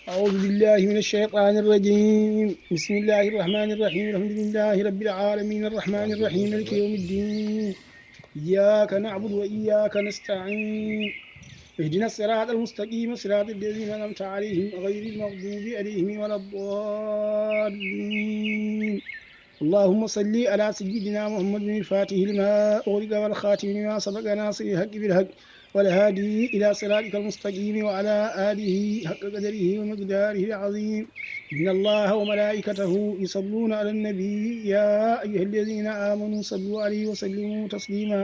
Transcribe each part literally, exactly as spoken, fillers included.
أعوذ بالله من الشيطان الرجيم. بسم الله الرحمن الرحيم. الحمد لله رب العالمين. الرحمن الرحيم. مالك يوم الدين. إياك نعبد وإياك نستعين. اهدنا الصراط المستقيم، صراط الذين أنعمت عليهم، غير المغضوب عليهم ولا الضالين. اللهم صل على سيدنا محمد الفاتح لما أغلق والخاتم لما سبق ناصر الحق بالحق والهادي إلى صراطك المستقيم وعلى آله حق قدره ومقداره العظيم. إن الله وملائكته يصلون على النبي، يا أيها الذين آمنوا صلوا عليه وسلموا تسليما.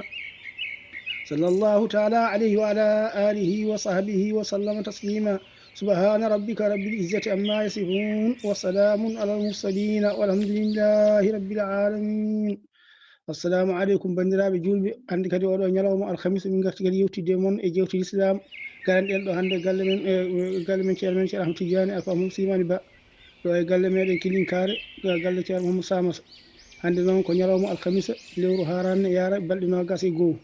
صلى الله تعالى عليه وعلى آله وصحبه وسلم تسليما. سبحان ربك رب العزة عما يصفون، وسلام على المرسلين، والحمد لله رب العالمين. Assalamu aleykum, banndiraaɓe juulɓe. Hannde kadi, oɗo ñalawma alhamisa, min ngarti kadi yewtidde mon e jewte Islam. Garanɗen ɗo hannde galle men, e, e, galle men, ceerno men, Ceerno Ahmad Tidiane Alfa Mum Simani Ba. Ɗo e galle meɗen Kilinkaare, ɗo e galle Ceerno Mahamadou Samata. Hannde noon ko ñalawma alhamisa, lewru haaraan ne yaara balɗe noogas e goo.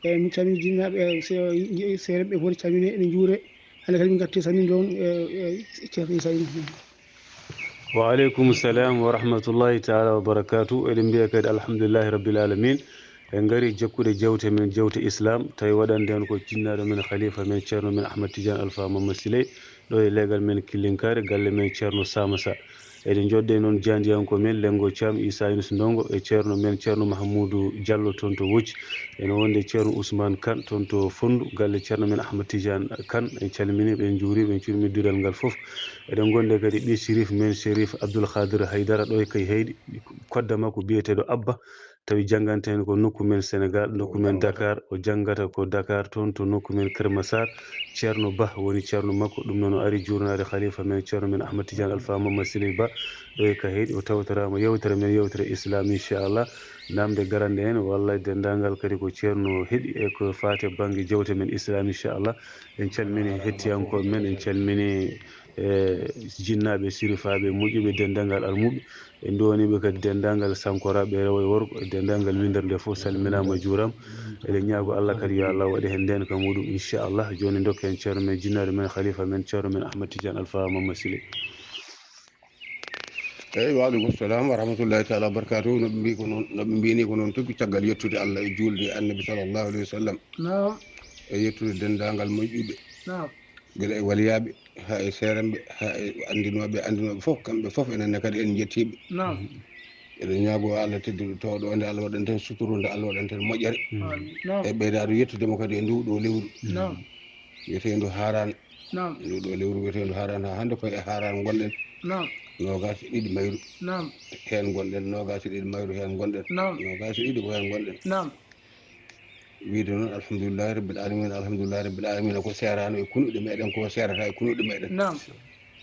Eyyi, min calmini jinnaaɓe, e, se-, seerenɓe foti calmine, ene njuure. Hannde kadi min ngarti salminde on, e, e, Ceerno Issa Yunus. Wa aleykum salam wa rahmatullahi taala wa barakatuh. Eɗen mbiya kadi alhamdulillahi rabbil alamin. En ngari jokkude jewte men, jewte Islam, tawi waɗande en ko jinnaaɗo men, khalifa men, ceerno men Ahmad Tidiane Alfa Mamadou Siley, ɗo e leegal men Killinkaare, galle men Ceerno Samasa. Eɗen njoɗɗe noon jaandiyanko men, Lengo Caam, Issa Yunus Ndongo, e ceerno men, Ceerno Mahamoudou Diallo, toon to Wocci. Ene wonde ceerno Ousmane Kane, toon to Fonndu, galle ceerno men Ahmad Tidiane Kane. En calmini ɓe, en njuuri ɓe, en cuurmi duɗal ngal fof. Eɗen ngonde kadi ɓii Chérif men, Chérif Abdoul Khadir Haydara, ɗo e Kay Heyɗi, kodda makko biyeteeɗo Abba, tawi jannganta en ko nokku men Sénégal, nokku men Dakar. O janngata ko Dakar, toon to nokku men Kër Massar. Ceerno Bah woni ceerno makko. Ɗum noon, o ari juurnaade khalifa men, ceerno men Ahmad Tidiane Alfa Mamadou Siley Ba, ɗo e Kay Heyɗi. O tawtoraama yewtere men, yewtere Islam, inchallah. Namde garande en, wallay denndaangal kadi ko ceerno heɗi e ko faati e bannge jewte men Islam, inchallah. En calmini hettiyankooɓe men, en calmini, e, jinnaaɓe, sirifaaɓe, moƴƴuɓe, denndaangal almuɓe. En nduwaniiɓe kadi denndaangal sankoraaɓe, rewo e worgo, e denndaangal winndere nde fof, salminaama, juuraama. Eɗen ñaago Allah kadi, yo Allah waɗe heen ndeenka muɗum, inchallah. Jooni, ndokken ceerno men, jinnaaɗo men, khalifa men, ceerno men Ahmad Tidiane Alfa Mamadou Siley. Eyyi, wa aleykum salam wa rahmatullahi taala wa barakatuh. No ɓe mbi ko noon, no ɓe mbini ko noon tigi, caggal yettude Allah e juulde e Annabi sallallahu alayhi wa sallam. Naam. E yettude denndaangal moƴƴuɓe. Naam. Gila e waliyaaɓe, haa e seerenɓe, haa e anndinooɓe, anndinooɓe fof, kamɓe fof, enen ne kadi en njettii ɓe. Naam. Eɗen ñaagoo Allah tedduɗo, toowɗo, nde Allah waɗanta en suturu, nde Allah waɗanta en moƴƴere. Amiin. Naam. E ɓeydaade yettude mo kadi e ndu ɗo lewru. Naam. Wiyeteendu haaraan. Naam. Ndu ɗo lewru wiyeteendu haaraan, haa hannde koye e haaraan ngonɗen. Naam. Noogaas e ɗiɗi mayru. Naam. Heen ngonɗen, noogaas e ɗiɗi mayru heen ngonɗen. Naam. Noogaas e ɗiɗi ko heen ngonɗen. Naam. Wiide noon, alhamdulillahi rabbil alamina, alhamdulillahi rabbil alamina, ko seeraano e kunuɗe meɗen, ko seerata e kunuɗe meɗen. Naam.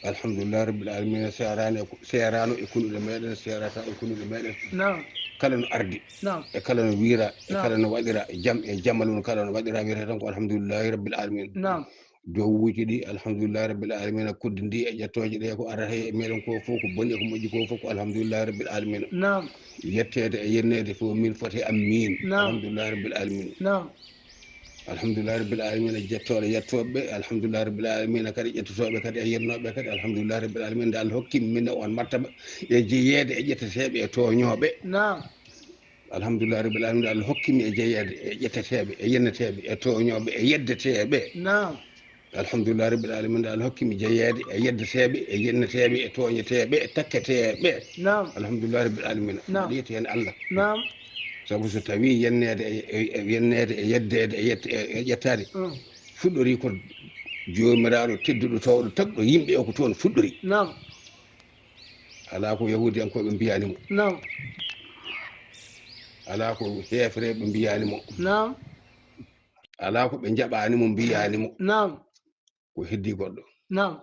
Alhamdulillahi rabbil alamina, seeraano e ku-, seeraano e kunuɗe meɗen, seerata e kunuɗe meɗen. Naam. Kala no ardi, naam, e kala no wiira, e, naam, kala no waɗira, jam e jamalun kala no waɗira, wiyata tan ko alhamdulillahi rabbil alamina. Naam. Dowuuji ɗi, alhamdulillahi rabbil alamina, kuddi ndi e ƴettooje ɗe ko arata e meɗen ko fof, ko boni e ko moƴƴi ko fof, ko alhamdulillahi rabbil alamina. Naam. Yetteede e yenneede fof min foti am min. Naam. Alhamdulillahi rabbil alamina. Naam. Alhamdulillahi rabbil alamina, jettooɗo yettooɓe ɓe, alhamdulillahi rabbil alamina kadi, ƴettotooɓe kadi e yennooɓe kadi, alhamdulillahi rabbil alamina, nde Allah hokki min on martaba e jeyeede e ƴetteteeɓe e tooñooɓe. Naam. Alhamdulillahi rabbil alamina, nde Allah hokki mi e jeyeede e ƴetteteeɓe e yenneteeɓe e tooñooɓe e yeddeteeɓe. Naam. Alhamdulillahi rabbil alamina, nde Allah hokki mi jeyeede e yeddeteeɓe e yenneteeɓe e tooñeteeɓe e takketeeɓe. Naam. Alhamdulillahi rabbil alamina. Naam. Mbaɗa yetti heen Allah. Naam. Sabu so tawii yenneede e, e, e yenneede e yeddeede e yette-, e, e ƴettaade, mm, fuɗɗorii ko Joomiraaɗo tedduɗo, toowɗo, tagɗo yimɓe o ko toon fuɗɗorii. Naam. Alaa ko yahuudiyankooɓe mbiyaani mo. Naam. Alaa ko heefereeɓe mbiyaani mo. Naam. Alaa ko ɓe njaɓaani mo, mbiyaani mo. Naam. Ko heddii goɗɗo. Naam.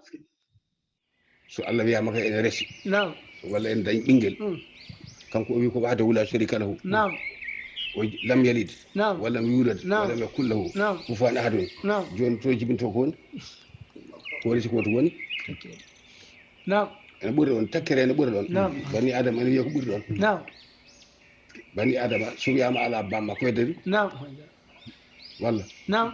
So Allah wiyaama kay ene resi. Naam. Walla ene dañi ɓinngel. Mm. Kanko o wi ko wahdahu la sharika lahu. Naam. O lam yalid. Naam. Wa lam yulad. Naam. Wa lam yakul lahu, naam, kufuwan ahadun. Naam. Jooni to jibinto ko woni? Ko resi ko to woni? Naam. Ene ɓuri ɗoon, takkere ene ɓuri ɗoon. Naam. Bani Adama ene wiya ko ɓuri ɗoon. Naam. Bani Adama, so wiyaama alaa bamma, ko weddata? Naam. Walla? Naam.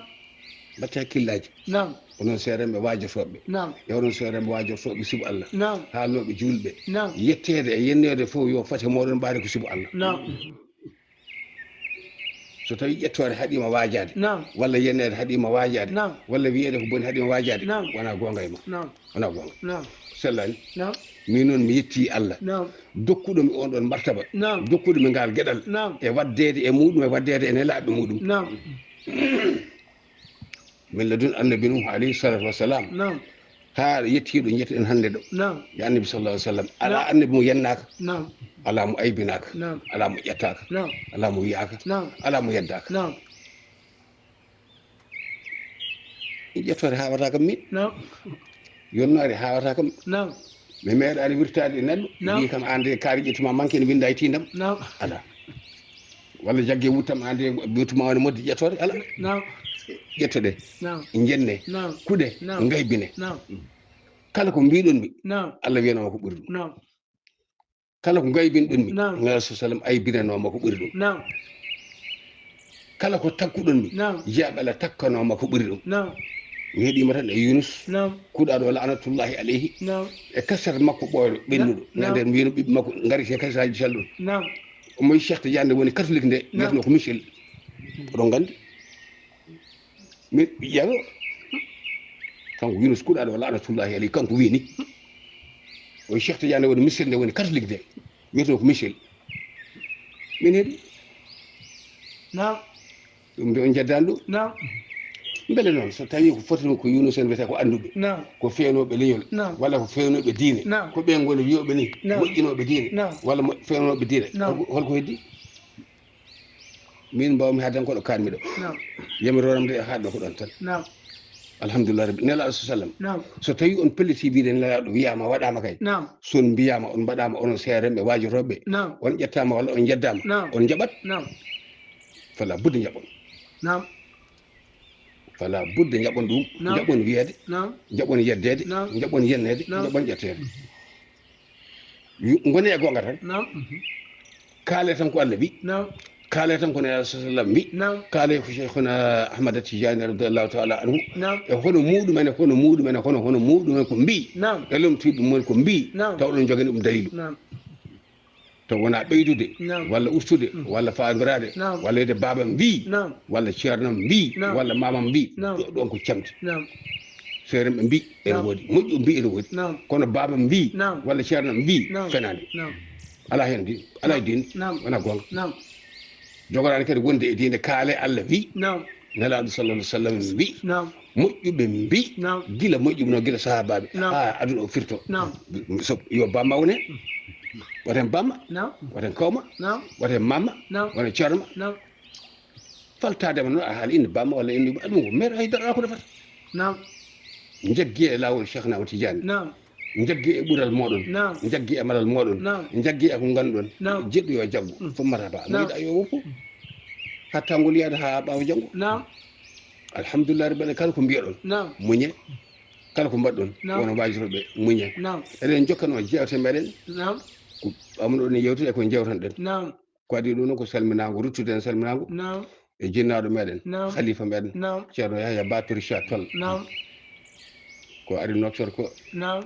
Batte hakkillaaji. Naam. Onon seerenɓe waajotooɓe. Naam. E onon seerenɓe waajotooɓe sibu Allah. Naam. Haalnooɓe juulɓe. Naam. Yetteede e yenneede fof yo fate mooɗon ɓaade ko sibu Allah. Naam. So tawii ƴettoore haɗiima waajaade, naam, walla yenneede haɗiima waajaade, naam, walla wiyeede ko boni haɗiima waajaade, naam, wonaa goonga e ma. Naam. Wonaa goonga. Naam. Sellaani. Naam. Min noon mi yettii Allah. Naam. Dokkuɗo mi oon ɗoon martaba. Naam. Dokkuɗo mi ngaal geɗal. Naam. E waɗdeede e muuɗum, e waɗdeede e nelaaɓe muuɗum. Naam. Min ladun annabi Nuh alayhi salatu wassalam. Naam. Haa yettiiɗo njettuɗen hannde ɗo. Naam. E annabi sallallahu alaihi wasallam. Alaa, naam, annabi mo yennaaka. Naam. Alaa mo aybinaaka. Naam. Alaa mo ƴettaaka. Naam. Alaa mo wiyaaka. Naam. Alaa mo yeddaaka. Naam. Ƴettoore haawata kam min. Naam. Yonnaare haawata kam. Naam. Mi meeɗaani wirtaade e neɗɗo. Naam. Wi kam aan de kaari ƴettuma manke ne winnda e tiindam. Naam. Alaa. Walla jagge wuttam aan de wutuma woni modde ƴettoore. Alaa. Naam. Ƴettoɗe. Naam. Njenne. Naam. Kuɗe. Naam. Ngaybine. Naam. Kala ko mbiɗon mi. Naam. Allah wiyanoo ko ɓuri ɗum. Naam. Kala ko ngaybinɗon mi. Naam. Ngal sa sallam aybinanoo ma ko ɓuri ɗum. Naam. Kala ko takkuɗon mi. Naam. Jaaɓe Allah takkanoo ma ko ɓuri ɗum. Naam. Mi heɗiima tan e Yunus. Naam. Kuɗaaɗo la'natullahi alayhi. Naam. E kaset makko ɓooyɗo ɓennuɗo. Naam. Nden mbiyano ɓiɓɓe makko ngari e kasaaji calɗuɗo. Naam. Omo Cheikh Tidiane woni catholique nde. Naam. Wiyatnoo ko Michel. Oɗon nganndi. Min ƴeewa kanko Yunus Kuɗaaɗo la'natullahi alayhi, kanko wii ni. O Cheikh Tidiane woni Michel nde woni catholique de. Wiyetnoo ko Michel. Min heɗi. Naam. Ɗum de on njeddaani ɗum. Naam. Mbele noon so tawii ko foti ko Yunus en wiyetee ko annduɓe. Naam. Ko feewnooɓe leñol. Naam. Walla ko feewnooɓe diine. Naam. Ko ɓeen ngoni wiyooɓe ni. Naam. Moƴƴinooɓe diine. Naam. Walla mo-, feewnooɓe diine. Naam. Hol ko, hol ko heddi? Min mbaawmi haadan ko ɗo kaanmi ɗo. Naam. Yamiroram de haɗɗo ko ɗon tan. Naam. Alhamdulillah rabbi. Nelaaɗo sa sallam. Naam. So tawii on pelliti wiide Nelaaɗo wiyaama waɗaama kay. Naam. So on mbiyaama on mbaɗaama onon seerenɓe waajotooɓe. Naam. On ƴettaama walla on njeddaama. Naam. On njaɓat. Naam. Fala budde njaɓon. Naam. Fala budde njaɓon ɗum. Naam. Njaɓon wiyeede. Naam. Njaɓon yeddeede. Naam. Njaɓon yenneede. Naam. Njaɓon ƴetteede. Yu-, ngoni e goonga tan. Naam. Kaale tan ko Allah wi. Naam. Kaale tan ko Nelaaɗo sallam wi. Naam. Kaale ko Cheikhuna Ahmad Tijani radiyallahu ta'ala anhu. Naam. E hono muuɗum en, e hono muuɗum en, e hono, hono muuɗum en ko mbi. Naam. E lomtiiɓe mum en ko mbi. Naam. Taw ɗon jogani ɗum daliilu. Naam. Taw wonaa ɓeydude, naam, walla ustude, mm, walla faandiraade, naam, walla wiide baabam mbi, naam, walla ceernam mbi, naam, walla maamam mbi. Naam. Ɗo-, ɗon ko camde. Naam. Seerenɓe mbi ene, naam, woodi, moƴƴo mbi ene woodi. Naam. Kono baabam mbi, naam, walla ceernam mbi, naam, fenaande. Naam. Alaa heen diine, alaa, naam, diine, naam, wonaa goonga. Naam. Jogoraani kadi wonde e diine, kaale Allah wi. Naam. Nelaaɗo sallallahu alaihi wasallam wi. Naam. Moƴƴuɓe mbi. Naam. Gila moƴƴuɓe no gila sahaabaaɓe. Naam. Haa aduna o firto. Naam. So yo bamma wone. Waten bamma. Naam. Waten kawma. Naam. Waten mamma. Naam. Waten ceerno. Naam. Faltaade ma noon a haali inde bamma walla inde ɗum ko meer hay dara ko defata. Naam. Njaggi e laawol Cheikh Ahmad Tidiane. Naam. Njaggi e ɓural mooɗon. Naam. Njaggi e malal mooɗon. Naam. Njaggi e ko ngannduɗon. Naam. Jeɗɗo yo jaggu. Mm. Fof marhaba. Naam. Mo yiɗa yo woppu. Hatta ngol yaada haa ɓaawo janngo. Naam. Alhamdulillah rabbil alamin, kala ko mbiyaɗon. Naam. Muñe. Kala ko mbaɗɗon. Naam. Wono waajotooɓe muñe. Naam. Eɗen jokkanoo jeewte meɗen. Naam. Ko ɓamɗo ɗen yewtude e ko jewtanɗen. Naam. Ko adii ɗum noon ko salminaango, ruttude en salminaango. Naam. E jinnaaɗo meɗen, naam, khalifa meɗen, naam, Ceerno Yahya Ba Touré Thiat Tall. Naam. Ko ari Nouakchott ko. Naam.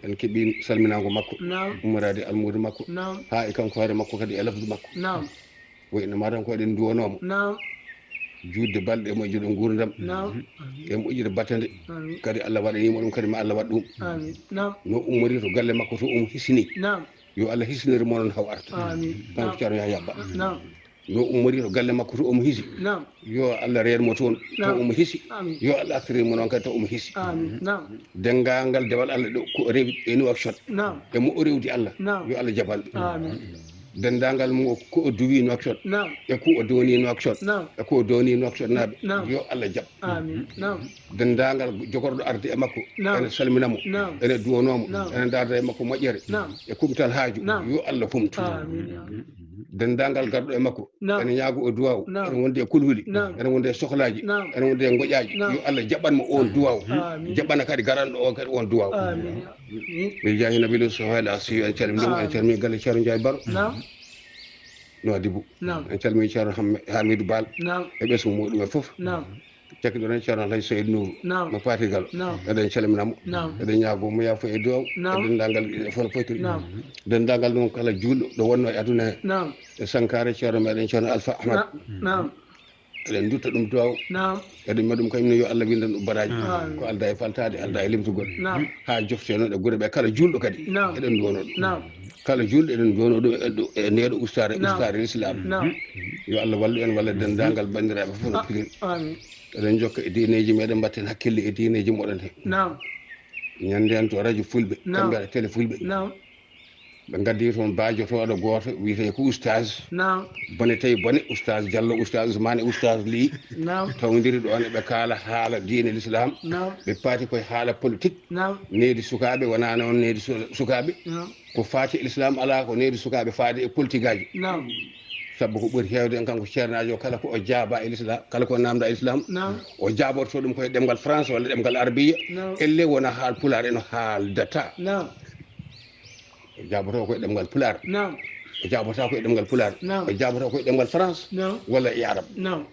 En keɓi salminaango makko. Naam. Ummoraade almuudo makko. Naam. Haa e kanko hoore makko kadi e lafdu makko. Naam. Wayno maɗan ko eɗen nduwanoo mo. Naam. Juutde balɗe e moƴƴude nguurndam. Naam. E moƴƴude battande. Amiin. Kadi Allah waɗanii mo ɗum, kadi ma Allah waɗ ɗum. Amiin. Naam. No ummori to galle makko to, omo hisini. Naam. Yo Allah hisinir mo noon haw arta. Amiin. Kanko, naam, Ceerno Yahya Ba. Naam. No ummori to galle makko to omo hisi. Naam. Yo Allah reen mo toon to, naam, omo hisi. Amiin. Yo Allah artirin mo noon kadi to omo hisi. Amiin. Naam. Denndaangal dewal Allah ɗo ko o rewi e Nouakchott. Naam. E mo o rewdi Allah. Naam. Yo Allah jabal ɓe. Amiin. Denndaangal mo ko o duwi Nouakchott. Naam. E ko o downi Nouakchott. Naam. E ko o downi Nouakchott naaɓe. Naam. Yo Allah jab. Amiin. Naam. Denndaangal jogorɗo arde e makko, naam, ene salmina mo, naam, ene duwanoo mo, naam, ene ndaarda e makko moƴƴere, naam, e kumtal haaju, naam, yo Allah humtu. Amiin. Denndaangal garɗo e makko, naam, ene ñaago o duwaaw, naam, ene wonde e kulhuli, naam, ene wonde e sohlaaji, naam, ene wonde e ngoƴaaji, naam, yo Allah jaɓan mo oon duwaaw. Amiin. Jaɓana kadi garanɗo o kadi oon duwaaw. Amiin. Amiin. Bi jaahi nabil Mustafa al asiyu, en calminii mo, en calminii galle Ceerno Njaay Baro. Naam. No Adibu. Naam. En calminii Ceerno Hamme-, Hamidou Baal. Naam. E ɓesngu muɗum en fof. Naam. Cakkiɗo ren Ceerno Alhaji Seydou Nour. Naam. Mo Patirgal. Naam. Eɗen calminamo. Naam. Eɗen ñaago mo yaafo e duwaw. Naam. E denndaangal e fono fotiri. Naam. Denndaangal noon kala juulɗo ɗo wonno e aduna he. Naam. E sankaare Ceerno meɗen Ceerno Alpha Ahmad. Naam. Eɗen dutta ɗum duwaw. Naam. Eɗen ma ɗum kañum ne yo Allah windan ɗum baraji. Amin. Ko alda e faltade, alda e limtugol. Naam. Ha jofte noon e gure ɓe kala juulɗo kadi. Naam. Eɗen duwano ɗum. Naam. Kala juulɗo eɗen duwano ɗum e ɗo-, e ndeɗo ustaare, naam, ustaare l'islam. Naam. Yo Allah wallu en walla denndaangal banndiraaɓe fof no piliri. Amin. Eɗen jokka e diineeji meɗen, mbatten hakkille e diineeji moɗon he. Naam. Ñande en to radio fulɓe, naam, kamɓe aɗa télé fulɓe. Naam. Ɓe ngaddi toon baajotooɗo gooto wiyetee ko oustaz. Naam. Bone tawi bone, oustaz Diallo, oustaz Ousmane, oustaz Ly. Naam. Tawdiri ɗoon eɓe kaala haala diine l'islam. Naam. Ɓe paati koye haala politique. Naam. Needi sukaaɓe wonaa noon needi su-, sukaaɓe. Naam. Ko faati e l'islam alaa, ko needi sukaaɓe faade e politique aji. Naam. Sabu ko ɓuri heewde en kanko ceernaajo o, kala ko o jaaba e l'islam, kala ko namda e l'islam, naam, o jaaborto ɗum koye ɗemngal France walla ɗemngal arabiya. Naam. Elle wona haal pulaar eno haaldata. Naam. O jaaboto koye ɗemngal pulaar. Naam. O jaabota koye ɗemngal pulaar. Naam. O jaaboto koye ɗemngal France, naam, walla e arab. Naam.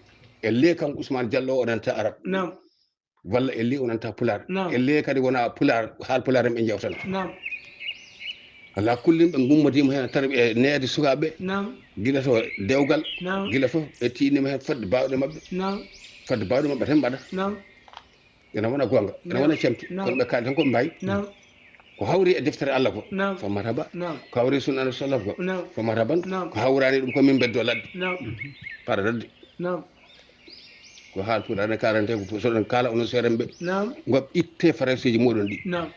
Elle kanko Ousmane Diallo o nanta arab. Naam. Walla elle o nanta pulaar. Naam. Elle kadi wona pulaar, haal pulaar en ɓe jewtata. Naam. Ala kullin ɓe gummodiima heen tan e needi sukaaɓe. Naam. Gila to dewgal. Naam. Gila fof ɓe tiinniima heen fodde baawɗe maɓɓe. Naam. Fodde baawɗe maɓɓe tan mbaɗa. Naam. Ene wona goonga, ene, naam, wona campi, naam, kono ɓe kaali tan ko mbayi. Naam. Ko hawri e deftere Allah ko, naam, ko marhaba. Naam. Ko hawri e sunna Annabi sallam ko, naam, ko marhaban. Naam. Ko hawrani ɗum ko min beddo ladde. Naam. Para ladde. Naam. Ko haal pulaar ne karante ko so ɗon kala onon seerenɓe. Naam. Ngop itte faranseeji moɗon ɗi. Naam.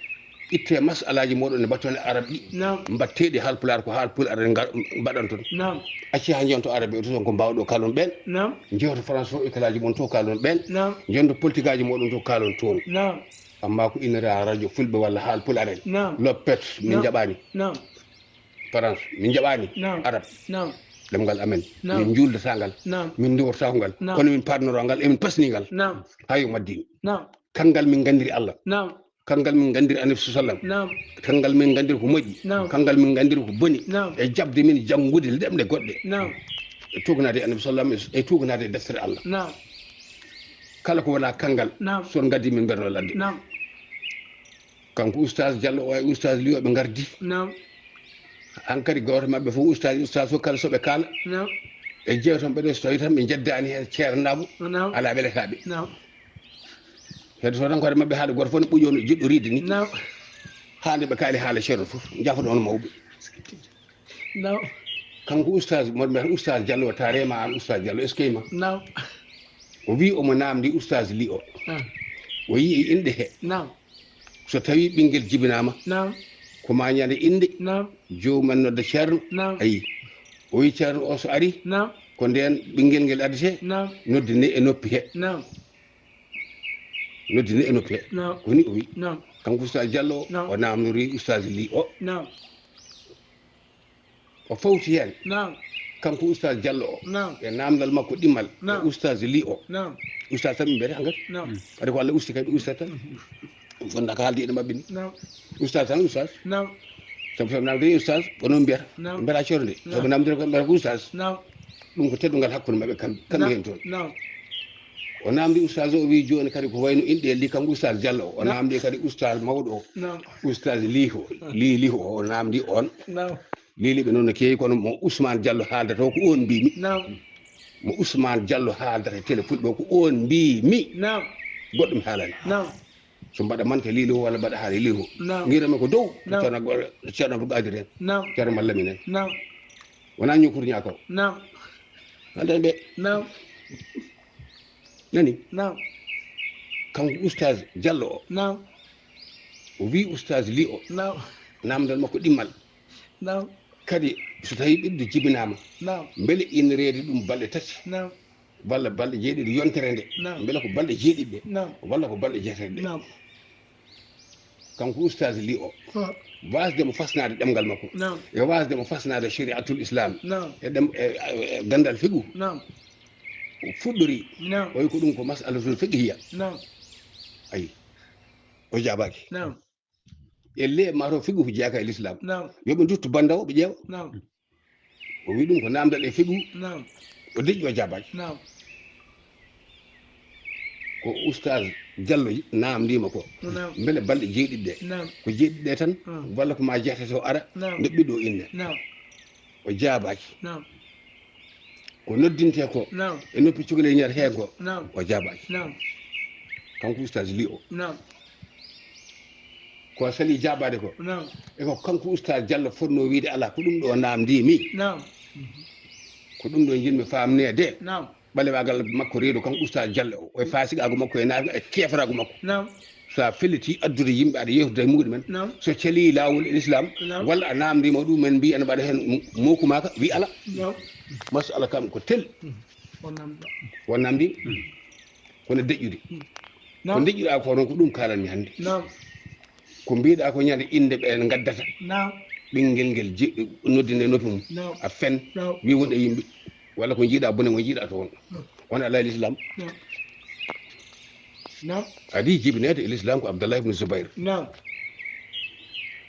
Itte masalaji moɗon ne mbatton e arab ɗi. Naam. Mbatteɗi haal pulaar, ko haal pulaar en ngar-, mbaɗanton. Naam. Acci ha jonto arab ɓe to ko mbawɗo kalon ɓen. Naam. Jewto France o e kalaji mon to kalon ɓen. Naam. Jondo politikaji moɗon to kalon toon. Naam. Amma ko inira radio fulɓe walla haal pulaar en. Naam. Loppet, min, naam, jaɓani. Naam. France, min jaɓani. Naam. Arab. Naam. Ɗemngal amen. Naam. Min juuldataa ngal. Naam. Min ndiwortaako ngal. Naam. Kono min paatnoroo ngal, emin pasni ngal. Naam. Haa yo maddin. Naam. Kanngal min nganndiri Allah. Naam. Kanngal min nganndiri Annabi sallam. Naam. Kanngal min nganndiri ko moƴƴi. Naam. Kanngal min nganndiri ko boni. Naam. E jaɓde min janngude ɗemɗe goɗɗe. Naam. E tuugnaade e Annabi sallam, e tuugnaade e deftere Allah. Naam. Kala ko wonaa kanngal, naam, so on ngaddi min mbeɗa ladde. Naam. Kanko oustaz Diallo o e oustaz Ly o ɓe ngardi. Naam. Hankadi gooto maɓɓe fof oustaz, oustaz fof kala so ɓe kaala. Naam. Ɓe jeeya toon ɓe ɗo so tawi tan ɓe njeddaani heen ceernaagu. Naam. Alaa weletaaɓe. Naam. Heddo tan ko maɓɓe haala gooto fof no ɓuƴoo no jiɗɗo riide ni. Naam. Haa nde ɓe kaali haala ceerno fof, njafoɗon mawɓe. Naam. Kanko oustaz, mo mbiyata oustaz Diallo, o taarema aan oustaz Diallo, eskey ma. Naam. O wi omo naamndi oustaz Ly o. Ah. O yii inɗe he. Naam. So tawi ɓinngel jibinaama, naam, ko ma ñande innde, naam, joomum en nodda ceerno. Naam. Ayi. O wi ceerno o so ari, naam, ko ndeen ɓinngel ngel addete, naam, noddine e noppi he. Naam. Noddine e noppi he. Naam. Ko ni o wi. Naam. Kanko oustaz Diallo, naam, o naamnori oustaz Ly o. Naam. O fawti heen. Naam. Kanko oustaz Diallo o. Naam. E naamndal makko ɗimmal. Naam. E oustaz Ly o. Naam. Oustaz tan ɓe mbiyata hankadi. Naam. Kadi ko Allah usti kadi oustaz tan. Ɗum fotnaa ko haaldi ene maɓɓe ni. Naam. Oustaz tan oustaz. Naam. Sabu so naamnde oustaz, ko noon mbiyata. Naam. Mbiyata ceerno de. Naam. Sabu naamnde ko mbiyata ko oustaz. Naam. Ɗum ko teddungal hakkunde maɓɓe kamɓe, kamɓe, naam, heen toon. Naam. O naamndi oustaz o, o wi jooni kadi ko wayno inɗe Ly, kanko oustaz Diallo o. O, naam, naamndi kadi oustaz mawɗo o. Naam. Oustaz Ly o. Ly, Ly o, o naamndi on. Naam. Leliiɓe noon no keewi, kono mo Ousmane Diallo haaldata o, ko oon mbiimi. Naam. Mo Ousmane Diallo haaldata e télé fulɓe o, ko oon mbiimi. Naam. Goɗɗo mi haalani. Naam. So mbaɗa manta Lilo walla mbaɗa haala Lilo. Naam. Ngiirami ko dow. Naam. Ceerno Abdou Qadir en. Naam. Ceerno Malla minen. Naam. Wonaa ñukur ñaako. Naam. Haaldan ɓe. Naam. Nani? Naam. Kanko oustaz Diallo o. Naam. O wi oustaz Ly o. Naam. Naamndal makko ɗimmal. Naam. Kadi so tawi ɓiɗɗo jibinaama, naam, mbele ina reedi ɗum balɗe tati, naam, walla balɗe jeeɗiɗi yontere nde, naam, mbele ko balɗe jeeɗiɗi ɗe, naam, walla ko balɗe jeetati ɗe. Naam. Kanko oustaz Ly o, ah, waasde mo fasnaade ɗemngal makko, naam, e waasde mo fasnaade shari'atul islam, naam, e ɗem-, e, e, e ganndal fiqhu, naam, o fuɗɗori, naam, o wi ko ɗum ko mas'alatul fiqhiya. Naam. Ayi, o jaabaaki. Naam. E le maaro fiqhu ko jeyaaka e l'islam. Naam. Yo ɓe nduttu bannda o ɓe ƴeewa. Naam. O wi ɗum ko naamndal e fiqhu. Naam. O deƴƴi o jaabaaki. Naam. Ko Oustaz Diallo naamndiima ko. Naam. Mbele balɗe jeeɗiɗi ɗe? Naam. Ko jeeɗiɗi ɗe tan? Hmm. Walla ko ma jeetati o ara? Naam. Nde ɓiɗɗo o inne. Naam. O jaabaaki. Naam. Ko noddintee ko? Naam. E noppi cukalel ñaar heen ko? Naam. O jaabaaki. Naam. Kanko Oustaz Ly o. Naam. Ko sali jaabaade ko? Naam. E ko kanko Oustaz Diallo fotnoo wiyde alaa, ko ɗum ɗo naamndiimi. Naam. Ko ɗum ɗo njiɗmi faamneede. Naam. Ɓalewaagal makko reedu kanko Oustaz Diallo o, e faasikaagu makko, e naafika, e keefaraagu makko. Naam. So a felliti addude yimɓe, aɗa yewtida e muɗumen. Naam. So calii laawol e Lislaam, naam, walla a naamndiima ɗum, men mbiyi ene mbaɗa heen mo-, mokumaaka, wi alaa. Naam. Masala kam ko tel. Hmm. O naamnda. O naamndi. Hmm. Kono deƴƴude. Hmm. Ko naam, deƴƴuɗaa ko noon, ko ɗum kaalanmi hannde. Naam. Ko mbiɗaa ko ñande innde ɓe ngaddata. Naam. Ɓinngel ngel ji-, noddinde noppi mum. Naam. A fen. Naam. Wi wonde yimɓe. Walla ko njiiɗa bone, ko njiiɗa toon. Naam. Wona alaa e Lislaam. Naam. Naam. Adii jibineede e Lislaam ko Abdallah ibn Zubayr. Naam.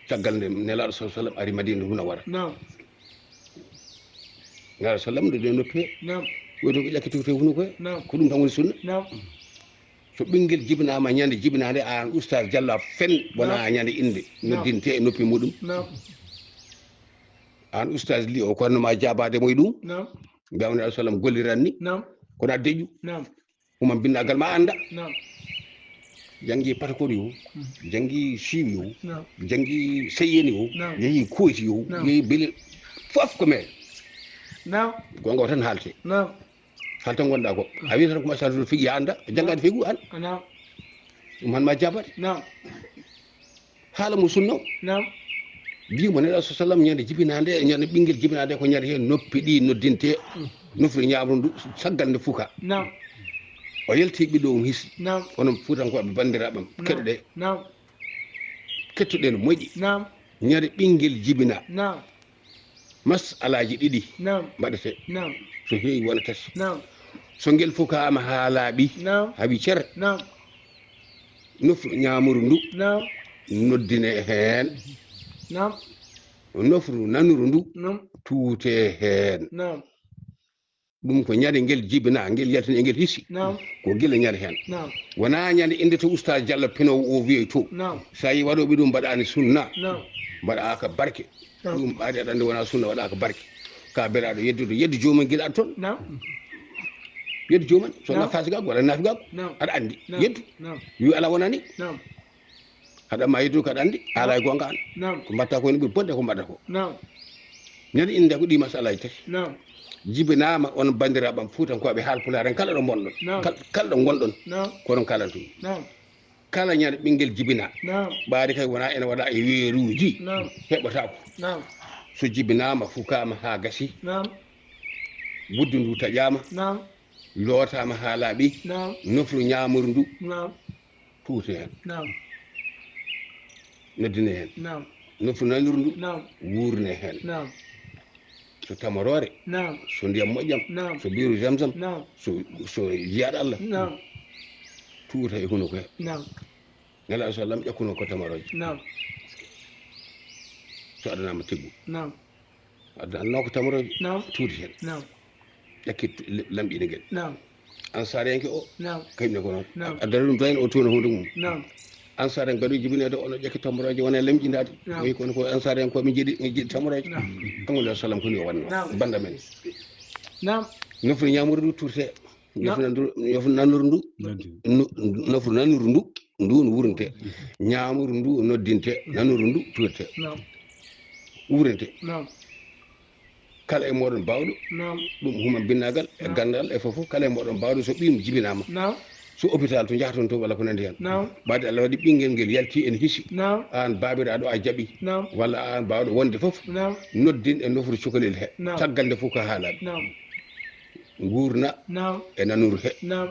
Caggal nde Nelaaɗo sallallahu alaihi wasallam ari Madina Munawwara. Naam. Nelaaɗo sallam nde ɗo noppi he. Naam. Woto ko ƴakki tuute hunuko he. Naam. Ko ɗum tan woni sunna. Naam. So ɓinngel jibinaama ñande jibinaande, aan Oustaz Diallo a fen, wona, naam, ñande innde, naam, noddinte e noppi muɗum. Naam. Aan Oustaz Ly o, ko honno ma jaabaade mo e ɗum? Naam. Mbiyaa mo Nelaaɗo sallam golliranni. Naam. Kono a deƴƴu. Naam. Huma binnaagal ma annda. Naam. Janngi Patakor yo. Hmm. Janngi Siiw yo. Naam. Janngi Seyeni yo. Naam. Yehi Koyti yo. Naam. Yehi Bele. Fof ko men. Naam. Gonga o tan haalte. Naam. Hal tan ngonɗaa ko. A wiyi tan ko machallah figi a annda. Janngaade figu an. Naam. Ɗum han ma jaabaade. Naam. Haala mo sunna o. Naam. Mbiyi mo Nelaaɗo sallam ñande jibinaande, ñande ɓinngel jibinaande ko ñande heen noppi ɗi noddinte, mm, nofru ñaamru ndu, caggal nde fuka. Naam. O yalti ɓiɗɗo mum hisi. Naam. Onon Fuutankooɓe banndiraaɓe am, naam, keɗoɗee. Naam. Kettoɗen moƴƴi. Naam. Ñande ɓinngel jibina. Naam. Masalaaji ɗiɗi, naam, mbaɗetee. Naam. So heewi wona tati. Naam. So ngel fukaama haa laaɓi, naam, hawi cer. Naam. Nofru ñaamuru ndu, naam, noddine heen. Naam. Nofru nanuru ndu, naam, tuute heen. Naam. Ɗum ko ñande ngel jibina, ngel yaltini e ngel hisi. Naam. Ko gila ñande heen. Naam. Wona ñande innde to Oustaz Diallo pinoowo o wiyoy to. Naam. So a yi waɗooɓe ɗum mbaɗaani sunna. Naam. Mbaɗaaka barke. Naam. Ɗum ɓaade aɗa anndi wona sunna, waɗaaka barke. Ka beraaɗo yeddude, yeddu joomum gila aɗa toon. Naam. Yeddu joomum, so, naam, wona faasiqaagu walla naafiqaagu. Naam. Aɗa anndi. Naam. Yeddu. Naam. Wi alaa wonani. Naam. Haɗa ma yeddude kaɗa anndi, alaa e goonga an. Naam. Ko mbaɗta ko ene ɓuri bonde ko mbaɗata ko. Naam. Ñande innde ko ɗi masalaaji tati. Naam. Jibinaama on banndiraaɓe am Fuutankooɓe Haalpulaar en kala ɗo ngonɗon. Naam. Kal-, kala ɗo ngonɗon. Naam. Ko ɗon kalantu. Naam. Kala ñande ɓinngel jibina. Naam. Ɓaade kay wona ene waɗa e weeruuji. Naam. Heɓataako. Naam. So jibinaama fukaama haa gasi. Naam. Buddu ndu taƴaama. Naam. Lootaama haa laaɓi. Naam. Nofru ñaamuru ndu. Naam. Tuute heen. Naam. Noddine heen. Naam. Nofru nanuru ndu. Naam. Wuurne heen. Naam. So tamoroore. Naam. So ndiyam moƴƴam. Naam. So biiru zamzam. Naam. So, so jiyaaɗo Allah. Naam. Tuuta e hunuko he. Naam. Nelaaɗo sallam ƴakkuno ko tamorooje. Naam. So adanaama tiggu. Naam. Addanno ko tamorooje. Naam. Tuuti heen. Naam. Ƴakki tu-, le-, lamɗiinde ngel. Naam. Ansaariyanke o, naam, kañum ne ko noon. Naam. Addata ɗum tan o tuuna huunde mum. Naam. Ansaariyanke mbaɗi jibineede, ono ƴakki tamorooje, wona lamƴindaade. Naam. O wi kono ko Ansaariyanke o, min njiɗi, min njiɗi tamorooje. Naam. Kanko Nelaaɗo sallam ko ni o waɗno. Naam. Bannda men. Naam. Nofru ñaamuru ndu tuurte. Naam. Nofru nanuru, nofru nanuru ndu. Noddinte. Nu-, nofru nanuru ndu, ndu no wuurnte. Ñaamuru ndu noddinte, nanuru ndu tuurte. Naam. Wuurnte. Naam. Kala e mooɗon baawɗo, naam, ɗum huma binnaagal e, naam, ganndal e fof fof, kala e mooɗon baawɗo so ɓiyum jibinaama, naam, so hôpital to njahton to walla ko nanndi heen. Naam. Ɓaade Allah waɗi ɓinngel ngel yalti en hisi. Naam. Aan baabiraaɗo a jaɓi. Naam. Walla aan baawɗo wonde fof. Naam. Noddin e nofru cukalel he. Naam. Caggal nde fof ko haalaaɓe. Naam. Nguurna, naam, e nanuru he. Naam.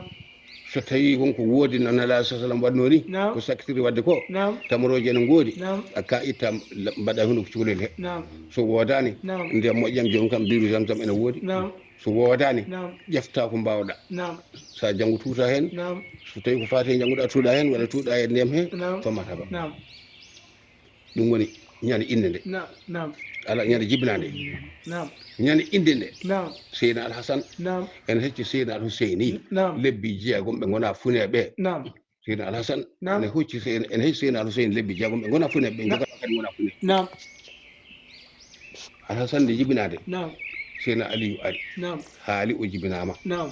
So tawii won ko woodi no Nelaaɗo sallam waɗnoo ni, naam, ko sakkitiri waɗde ko, naam, tamorooje ene ngoodi, naam, a ka itta mbaɗa hino ko cukalel he. Naam. So woodaani, naam, ndiyam moƴƴam joom kam biiru zamzam ene woodi. Naam. So woodaani, naam, ƴefta ko mbaawɗa. Naam. So a janngu tuuta heen, naam, so tawii ko faati e jannguɗa tuuɗa heen walla tuuɗa e ndiyam he, naam, famata ba. Naam. Ɗum woni ñande innde nde. Naam, naam. Ala ñande jibinaande. Naam. Ñande innde nde. Naam. Seydina Alhasan. Naam. Ene hecci Seydina Alhuseyni. Naam. Lebbi jeegom ɓe ngona funeeɓe. Naam. Seydina Alhasan. Naam. Ene hocci Seyna, ene hecci Seydina Alhuseyni lebbi jeegom ɓe ngona funeeɓe, ɓe Naam. Njogata kadi ngona funeeɓe. Naam. Alhasan nde jibinaade. Naam. Seydina Aliyu ari. Naam. Haali o jibinaama. Naam.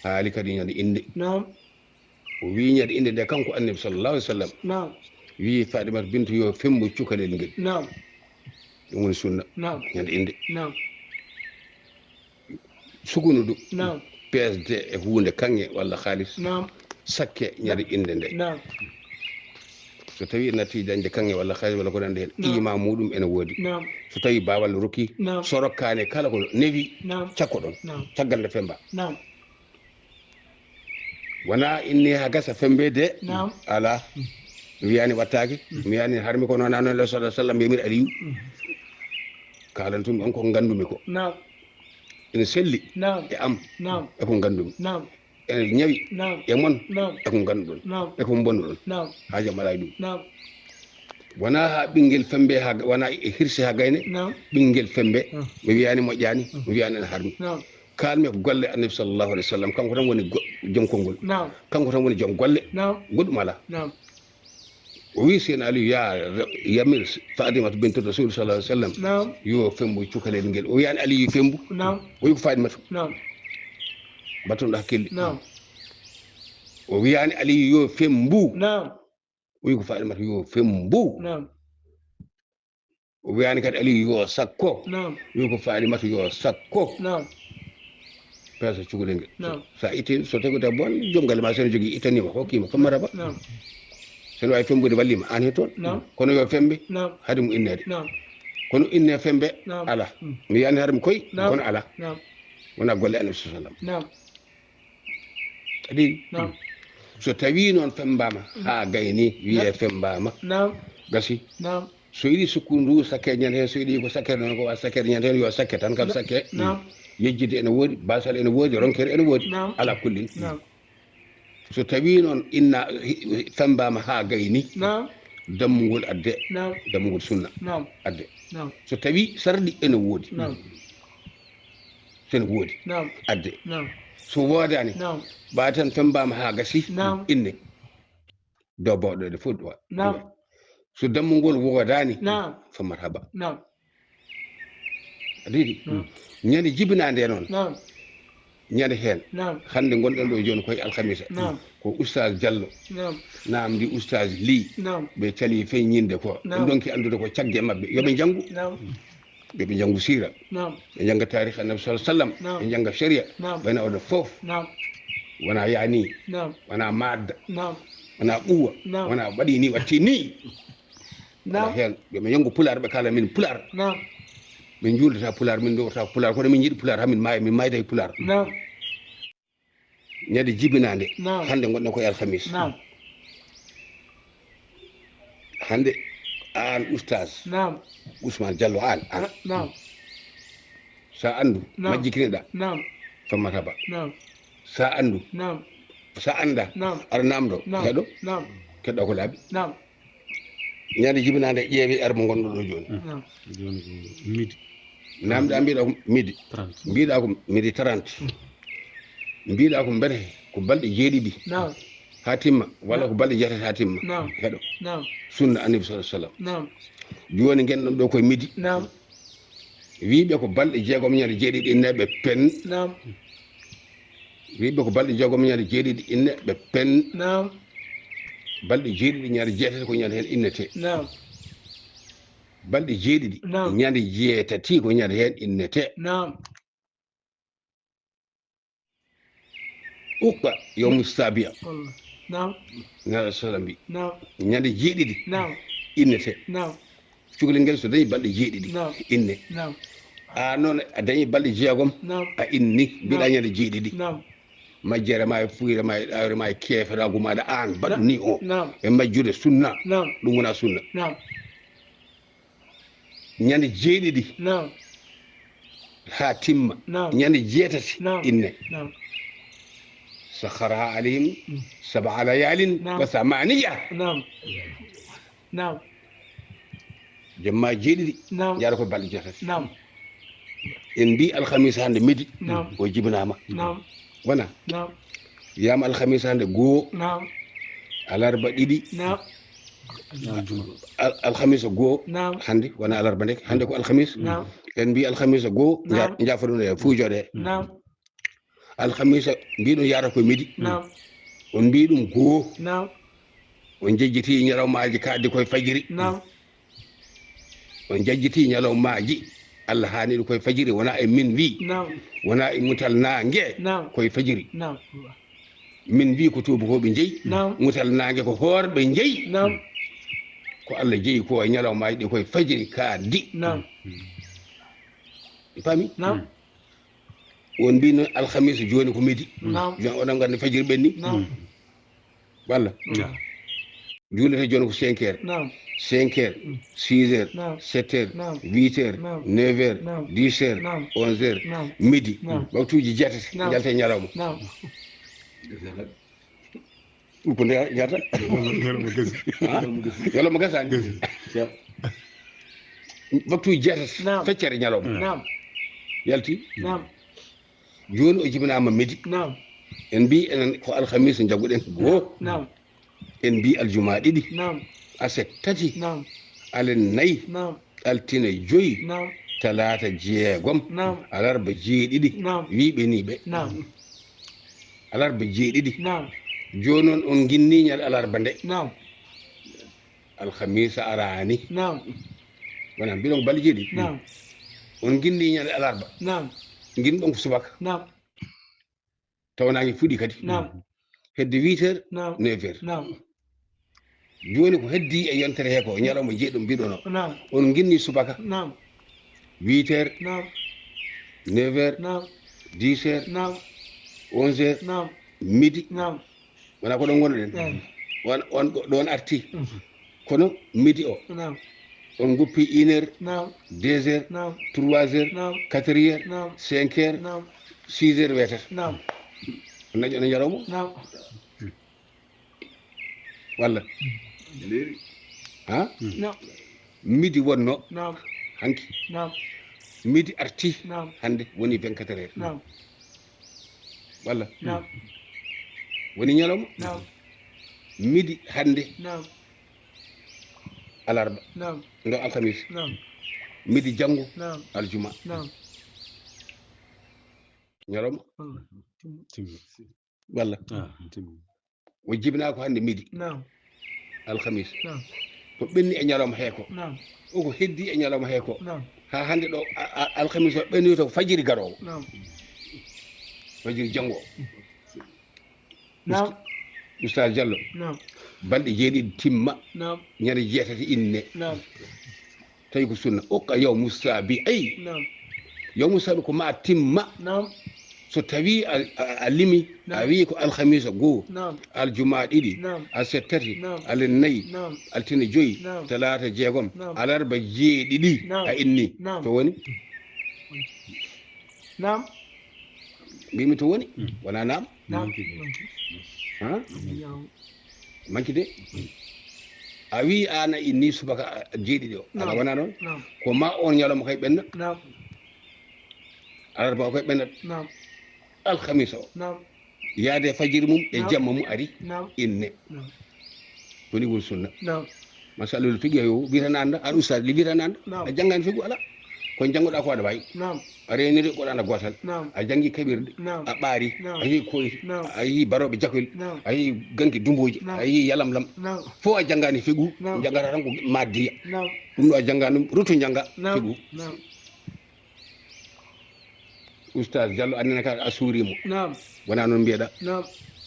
Haali kadi ñande innde. Naam. O wii ñande innde nde kanko Annabi sallallahu alaihi wasallam. Naam. Wii Fatimata bintu yo fembo cukalel ngel. Naam. Ɗum woni sunna. Naam. Ñande innde. Naam. Sukunu du. Naam. P S D e huunde kaŋŋe walla haalis. Naam. Sakke ñande innde nde. Naam. So tawi natti dañde kaŋŋe walla haalis walla ko nande heen, Naam. Iima muɗum ene woodi. Naam. So tawi baawal rokki, Naam. So rokkaani kala ko newi, Naam. Cakko ɗon. Naam. Caggal nde femba. Naam. Wona inni ha gasa fembe de. Naam. Ala. Mi wiyani wattaaki. Mi wiyani harmi ko noon annabi sallallahu alaihi wasallam mbiyamir Aliyu. Kaalantumi on ko ngandumi ko. Naam. Ene selli. Naam. E am. Naam. E ko ngandumi. Naam. Ene ñawi. Naam. E mon. Naam. E ko nganduɗon. Naam. E ko mbonnuɗon. Naam. Haaji am alaa e ɗum. Naam. Wona ha ɓinngel fembe ha, wona e hirse ha gayne. Naam. Ɓinngel fembe. Naam. Mi wiyani moƴƴani. Mi wiyani ene harmi. Naam. Kalmi ko golle annabi sallallahu alaihi wasallam, kanko tan woni go-, joom konngol. Naam. Kanko tan woni joom golle. Naam. Goɗɗum alaa. Naam. O wi Seydina Aliyu, ya, yamir Fatimata bintu Rasul sallallahu alaihi wasallam. Naam. Yo fembu cukalel ngel. O wiyani Aliyu fembu. Naam. O wi ko Fatimata. Naam. Battuɗo hakkille. Naam. O wiyani Aliyu yo fembu. Naam. O wi ko Fatimata yo fembu. Naam. O wiyani kadi Aliyu yo sakko. Naam. O wi ko Fatimata yo sakko. Naam. Pesa cukalel ngel. Naam. Sa itti, so tawi ko debbo on, joom galle ma, so ene jogii, ittanima, hokkima, ko maraba. Naam. So ene wawi fembude, wallima, an hen toon. Naam. Kono yo fembe, Naam. Haade mum inneede. Naam. Kono inne fembe, Naam. Ala. Mi wiyani haade mum koy, Naam. Kono ala. Naam. Wona golle annabi sallallahu alaihi wasallam. Naam. Kadi, Naam. So tawi noon fembaama, haa gayni, wiye Naam. Fembaama. Naam. Gasi. Naam. So yiɗi sukkundu sakke ñande heen, so yiɗi ko sakke noon, ko wa sakke ñande heen, yo sakke tan, kam Na-, sakke. Naam. Yejjide ene woodi, basal ene woodi, ronkere ene woodi. Naam. Ala kullin. Naam. So tawi noon inna, hi-, hi-, fembaama haa gayni, Naam. Dammugol adde, Naam. Dammugol sunna Naam. Adde. Naam. So tawi sarɗi ene woodi. Naam. So ene woodi. Naam. Adde. Naam. So woodaani, Naam. Ɓa tan fembaama haa gasi, Naam. Inne. Do bawɗo ɗe fof ɗo. Naam. So dammugol woodaani, Naam. Fa marhaba. Naam. A ɗiɗi. Naam. Ñande jibinaande noon. Naam. Ñande heen. Naam. Hannde ngonɗen ɗo jooni koye alhamisa. Naam. Ko Oustaz Diallo. Naam. Naam ndi Oustaz Ly. Naam. Ɓe cali feññinde ko. Naam. Ɓe donki anndude ko cagge maɓɓe. Yo ɓe njanngu. Naam. Yo ɓe njanngu siira. Naam. Ɓe njannga taarikh Annabi sallallahu alaihi wasallam. Naam. Ɓe njannga sharia. Naam. Ɓayna oɗo fof. Naam. Wona yaani. Naam. Wona maadda. Naam. Wona ɓuwa. Naam. Wona waɗi ni, watti ni. Naam. Wona heen. Yo ɓe njanngu pulaar, ɓe kaala min pulaar. Naam. Min njuulata pulaar, min ndowrata pulaar, kono min njiɗi pulaar, haa min maaya, min maayda e pulaar. Naam. Ñande jibinaande. Naam. Hannde ngonɗen ko e alhamis. Naam. Hannde aan Oustaz. Naam. Ousmane Diallo aan, aan. Na-, naam. Sa anndu, Naam. Majjikinoɗa. Naam. Fa marhaba. Naam. Sa anndu. Naam. Sa annda. Naam. Aɗa naamndo. Naam. Heɗo. Naam. Keɗɗa ko laaɓi. Naam. Ñande jibinaande ƴeewi ar mo ngonɗo ɗo jooni. Naam. Jooni ko midi. Naamɗa mbiɗa ko midi. Trente. Mbiɗa ko midi trente. Mbiɗa ko mbete ko balɗe jeeɗiɗi. Naam. Haa timma, walla Naam. Ko balɗe jeetati haa timma. Naam. Heɗo. Naam. Sunna Annabi sallallahu alaihi wasallam. Naam. Jooni ngenɗon ɗo koye midi. Naam. Wiiɓe ko balɗe jeegom ñande jeeɗiɗi inne ɓe pen. Naam. Wiiɓe ko balɗe jeegom ñande jeeɗiɗi inne ɓe pen. Naam. Balɗe jeeɗiɗi ñande jeetati ko ñande heen innete. Naam. Balɗe jeeɗiɗi Naam. Ñande jeetati ko ñande heen innete. Naam. Uqqa yawmu sabi'a. Wallah. Naam. Nala sallam mbi. Naam. Ñande jeeɗiɗi. Naam. Innete. Naam. Cukalel ngel so dañi balɗe jeeɗiɗi. Naam. Inne. Naam. A noon a dañi balɗe jeegom. Naam. A inni. Mbiɗa Naam. Ñande jeeɗiɗi. Naam. Majjere ma e fuyre ma e ɗawre ma e keeferaagu maaɗa aan mbaɗ Naam. Ni o. Naam. E majjude sunna. Naam. Ɗum wona sunna. Naam. Ñande jeeɗiɗi. Naam. Haa timma. Naam. Ñande jeetati. Naam. Inne. Naam. Sakharaha alayhim Mm. Sab'a layalin Naam. Wa thamaniya. Naam. Naam. Jemma jeeɗiɗi. Naam. Jara ko balɗe jeetati. Naam. En mbi alhamisa hande midi. Naam. O jibinama. Naam. Wona. Naam. Yama alhamisa hande goo. Naam. Alarba ɗiɗi. Naam. Al- alhamisa goo. Naam. Hande wona alarba ndeke hande ko alhamis. Naam. En mbi alhamisa goo. Naam. Jafoɗum e fuujoɗe. Naam. Alhamisa mbiɗum yara ko midi. Naam. On mbi ɗum goo. Naam. On jejjiti ñalawmaaji kaɗdi koye fajiri. Naam. On jejjiti ñalawmaaji. Allah haaniɗo koye fajiri wona e min wi. Naam. Wona e mutal naange. Naam. Koye fajiri. Naam. Min mbi ko tuubakoɓe jeyi. Naam. Mutal naange ko hoorɓe jeyi. Naam. Ko Allah jeyi ko e ñalawmaaji ɗi koye fajiri kaɗdi. Naam. Pami. Naam. On mbi noon alhamisa joni ko midi. Naam. Jon oɗon gandi fajiri ɓenni. Naam. Walla. Julete joni ko cinq heures. Naam. Cinq heures. Six heures. Naam. Sept heures. Naam. Huit heures. Naam. Neuf heures. Naam. Dix heures. Naam. Onze heures. Naam. Midi. Naam. Waktuji jeetati. Naam. Jalte ñalawma. Naam. Uppo nde jaata. Ñalawma gasi. Ñalawma gasani. Waktuji jeetati. Naam. Feccere ñalawma. Naam. Yalti. Naam. Joni o jibinama midi. Naam. En mbi enen ko alhamisa jagguɗen goo. Naam. En mbi aljuma ɗiɗi. Naam. Aset tati. Naam. Alen nayi. Naam. Altine joyi. Naam. Talata jeegom. Naam. Alarba jeeɗiɗi. Naam. Wiɓe ni ɓe. Naam. Alarba jeeɗiɗi. Naam. Joni noon on ginni ñande alarba nde. Naam. Alhamisa arani. Naam. Wona mbiɗon ko balɗe jeeɗiɗi. Naam. On ginni ñande alarba. Naam. Ginɗon ko subaka. Naam. Tawnange fuɗi kadi. Naam. Hedde huit heures. Naam. Neuf heures. Naam. Joni ko heddi e yontere he ko ñalawma jeeɗum mbiɗono. Naam. On ginni subaka. Naam. Huit heures. Naam. Neuf heures. Naam. Dix heures. Naam. Onze heures. Naam. Midi. Naam. Wona ko ɗon gonɗen. Eyi. On on ɗo- ɗon arti. Mhm. Kono midi o. Naam. On goppi une heure. Naam. Deux heures. Naam. Trois heures. Naam. Quatre heures. Naam. Cinq heures. Naam. Six heures weetata. Naam. On naƴo no ñalawma. Naam. Walla. Ha? Naam. Midi wonno. Naam. Hanki. Naam. Midi arti. Naam. Hande woni vingt-quatre heures. Naam. Walla. Naam. Woni ñalawma. Naam. Midi hande. Naam. Alarba. Naam. Ndo alhamis. Naam. Midi janngo. Naam. Aljuma. Naam. Ñalawma. Walla. Timmi. Timmi. Walla. Ah, timmi. O jibina ko hande midi. Naam. Alhamis. Naam. Ko ɓenni e ñalawma he ko. Naam. O ko heddi e ñalawma he ko. Naam. Ha hande ɗo a- a- alhamis o ɓenni to fajiri garowo. Naam. Fajiri janngo. Naam. Ustaz Diallo. Naam. Balɗe jeeɗiɗi timma. Naam. Ñande jeetati inne. Naam. Tawi ko sunna. Okka yawmu sabi ay. Naam. Yawmu sabi ko ma timma. Naam. So tawi a, a, a limi a Naam. wi ko alhamisa goo. Naam. Aljuma ɗiɗi. Naam. Aset tati. Naam. Alen nayi. Naam. Altine joyi. Naam. Talata jeegom. Naam. Alarba jeeɗiɗi. Naam. A inni. Naam. To woni. Naam. Mbimi to woni. Wona naam. Naam. Ha? Ñaw. Manki de. A wi an a inni subaka a- jeeɗiɗi o. Ala Naam. Wona noon. Naam. Ko ma on ñalawma kay ɓenna. Naam. Alarba o kay ɓennat. Naam. Alhamisa o. Naam. Yaade fajiri mum e Naam. Jamma mum ari. Naam. Inne. Naam. Ko ni woni sunna. Naam. Masallah tigi yo witana anda an ustad li witana anda. Naam. A janngani figu ala. Ko janngoɗa ko aɗa wawi. Naam. A reniri ko ɗana gotal. Naam. A janngi kaɓirɗe. Naam. A ɓaari. Naam. A yi koy. Naam. A yi baroɓe jakoyel. Naam. A yi ganki dumboji. Naam. A yi yalamlam. Naam. Fof a janngani figu. Naam. Janngata tan ko maddiya. Naam. Ɗum ɗo a janngani ɗum rutu jannga Naam. figu. Naam. Ustad Diallo annene ka a suurimo. Naam. Wona noon mbiyeɗa. Naam.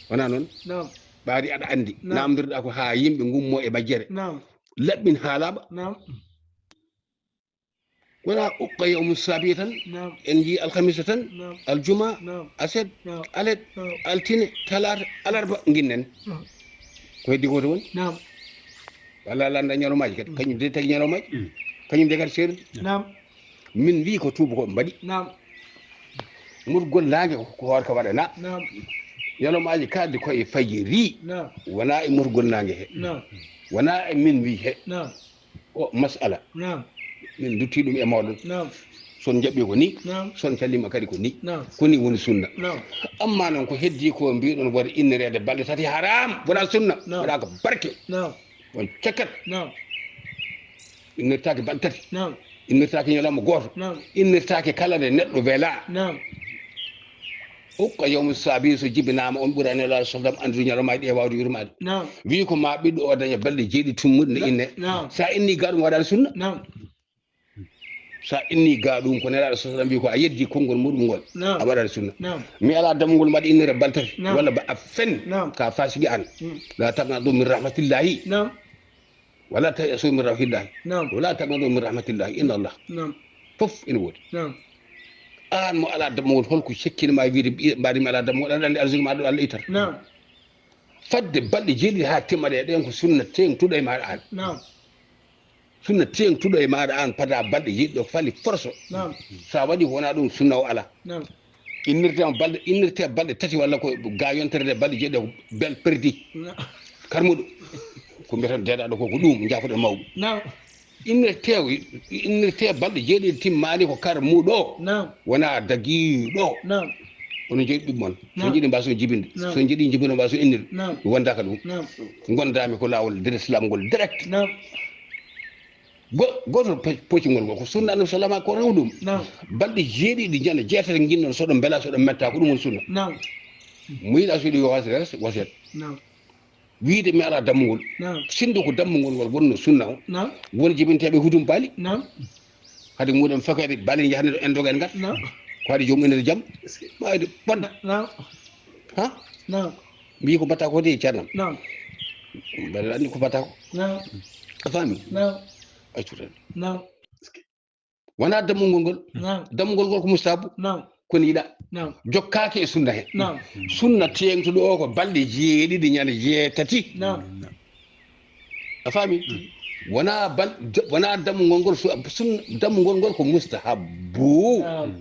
Wona noon. Naam. Ɓaari aɗa anndi. Naam. Namdirɗa ko ha yimɓe gummo e majjere. Naam. Laɓɓin ha laaɓa. Naam. Wona uqqa yawmu sabi tan. Naam. En jii alhamisa tan. Naam. Aljuma. Naam. Aset. Naam. Alet. Naam. Altine. Talaata. Alarba. Ginnen. Naam. Ko heddi ko to woni. Naam. Walla landa ñalawmaaji kadi. Kañum de tagi ñalawmaaji. Kañum de kadi seeri. Naam. Min mbi ko tuuba ko mbaɗi. Naam. Murgol naange ko hoore ka waɗana. Naam. Ñalawmaaji kaldi ko e fajiri. Naam. Wona e murgol naange he. Naam. Wona e min wi he. Naam. O masala. Naam. Min dutti ɗum e mawɗon. Naam. Son jaɓɓi ko ni. Naam. Son calima kadi ko ni. Naam. Ko ni woni sunna. Naam. Amma noon ko heddi ko mbiɗon waɗa innireede balɗe tati haram. Wona sunna. Naam. Waɗa ko barke. Naam. On cekkat. Naam. Innirtaake balɗe tati. Naam. Innirtaake ñalawma gooto. Naam. Innirtaake kala nde neɗɗo wela. Naam. Ukka yawmu sabi so jibinaama on ɓura Nelaaɗo sallam anndude ñalawmaaji ɗi e waawde yurmaade. Naam. Wi ko ma ɓiɗɗo o daña balɗe jeeɗiɗi tummuɗe ne inne. Naam. Sa inni ga ɗum waɗaani sunna. Naam. Sa inni ga ɗum ko Nelaaɗo sallam wi ko a yeddi konngol muɗum ngol. Naam. A waɗaani sunna. Naam. Mi ala damugol mbaɗa innire baltati. Naam. Walla ba a fen. Naam. Ka fasigi an. Mm. La taqnatu min rahmatillahi. Naam. Wala tayasu min rahmatillahi. Naam. Wala taqnatu min rahmatillahi. Inna Allah. Naam. Fof ina woodi. Naam. An mo ala damugol holko sekkini ma wiide ɓi- mbaɗi mi ala damugol aɗa anndi arsugue ma ɗo Allah ittata. Naam. Fadde balɗe jeeɗiɗi ha timma ɗe ɗen ko sunna teŋtuɗo e maɗa an. Naam. Sunna teŋtuɗo e maɗa an pada balɗe jeeɗiɗi ɗo fali forso. Naam. Sa waɗi wona ɗum sunna o ala. Naam. Innirte on balɗe innirte balɗe tati walla ko ga yontere nde balɗe jeeɗiɗi ko bel perdi. Naam. Karmuɗo. Ko mbiyeten deeɗaɗo ko ko ɗum jafoɗo mawɗo. Naam. Innirte innirte balɗe jeeɗiɗi timmani ko karmuɗo. Naam. Wona dagiɗo. Naam. Onon jeeɗi ɗum mon. So Naam. jiɗi mbaso jibinde. Naam. So jiɗi jibino mbaso innir. Naam. Wondaka ɗum. Naam. Gondami ko lawol nder islam ngol direct. Naam. Go- goto pe- pocingol ngol ko sunna annabi sallama ko rew ɗum. Naam. Balɗe jeeɗiɗi ñande jeetati ginnon soɗo mbela soɗo metta ko ɗum woni sunna. Naam. Mo yiɗa suuɗi yo waset waset. Naam. Wiide mi ala dammugol. Naam. Sinndo ko dammugol ngol wonno sunna o. Naam. Won jibinteɓe hudum baali. Naam. Hade muɗum fakade baali jahande ɗo endogal ngal. Naam. Ko haɗi joom enede jam. Ɓayde bonda. Naam. Ha? Naam. Mbi ko mbatta ko de cernam. Naam. Mbeɗa anndi ko mbatta ko. Naam. A faami? Naam. Accu tan. Naam. Wona dammugol ngol. Naam. Dammugol ngol ko mustahabu. Naam. Kono yiɗa. Naam. Jokkaaki e sunna he. Naam. Sunna teeŋtuɗo o ko balɗe jeeɗiɗi ñande jeetati. Naam. A faami? Wona bal wona dammugol ngol su- sunna dammugol ngol ko mustahabu. Naam.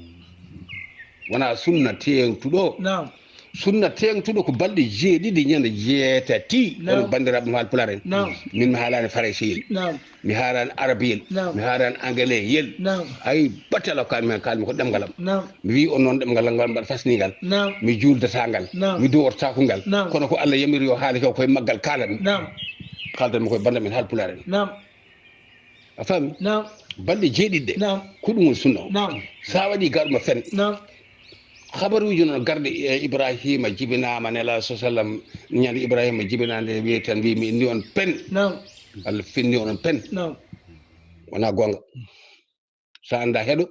Wona sunna teeŋtuɗo. Naam. Sunna teeŋtuɗo ko balɗe jeeɗiɗi ñande jeetati. Naam. Onon banndiraaɓe mo haal pulaar en. Naam. Min mi haalaani farayse en. Naam. Mi haalaani arabiyel. Naam. Mi haalaani angaleyel. Naam. Ay battala kalmi kalmi ko ɗemngal am. Naam. Mi wi on noon ɗemngal ngal mbaɗa fasningal. Naam. Mi juuldataa ngal. Naam. Mi duwortaako ngal. Naam. Kono ko Allah yamiri yo haali ko koye maggal kaalan. Naam. Kaaldan mi koye bannda min haal pulaar en. Naam. A faami? Naam. Balɗe jeeɗiɗi ɗe. Naam. Ko ɗum woni sunna o. Naam. Sa waɗi garma fen. Naam. Habaruuji noon garɗi e Ibrahima jibinaama Nelaaɗo sa sallam ñande Ibrahima jibinaande wiye tan wi mi inni on pen. Naam. Allah finni onon pen. Naam. Wona goonga. Sa annda heɗo.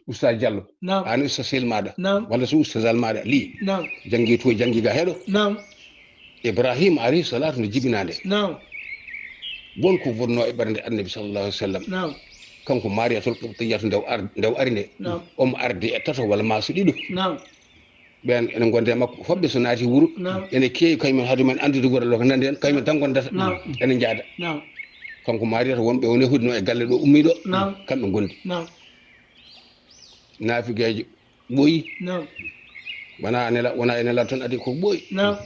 Oustaz Diallo. Naam. An oustaz sel maɗa. Naam. Walla so oustaz al maɗa li. Naam. Janngi to janngi ga heɗo. Naam. Ibrahima alayhi salatu no jibinande. Naam. Won ko wonno e ɓernde annabi sallallahu alaihi wasallam. Naam. Kanko Mariyatul Qibtiyatu nde o ar- nde o ari nde. Naam. Omo ardi e tato walla maso ɗiɗo. Naam. Ɓen ene gonde makko hoɓɓe so naati wuro. Naam. Ene keewi kañumen haade men anndude wuro ɗo ko nandi en kañumen tan gondata. Naam. Ene jaada. Naam. Kanko Mariyata wonɓe o ne hudno e galle ɗo ummiɗo. Naam. Kamɓe gondi. Naam. Naafigeejo ɓooyi. Naam. Wona nela wona e nela tan adi ko ɓooyi. Naam.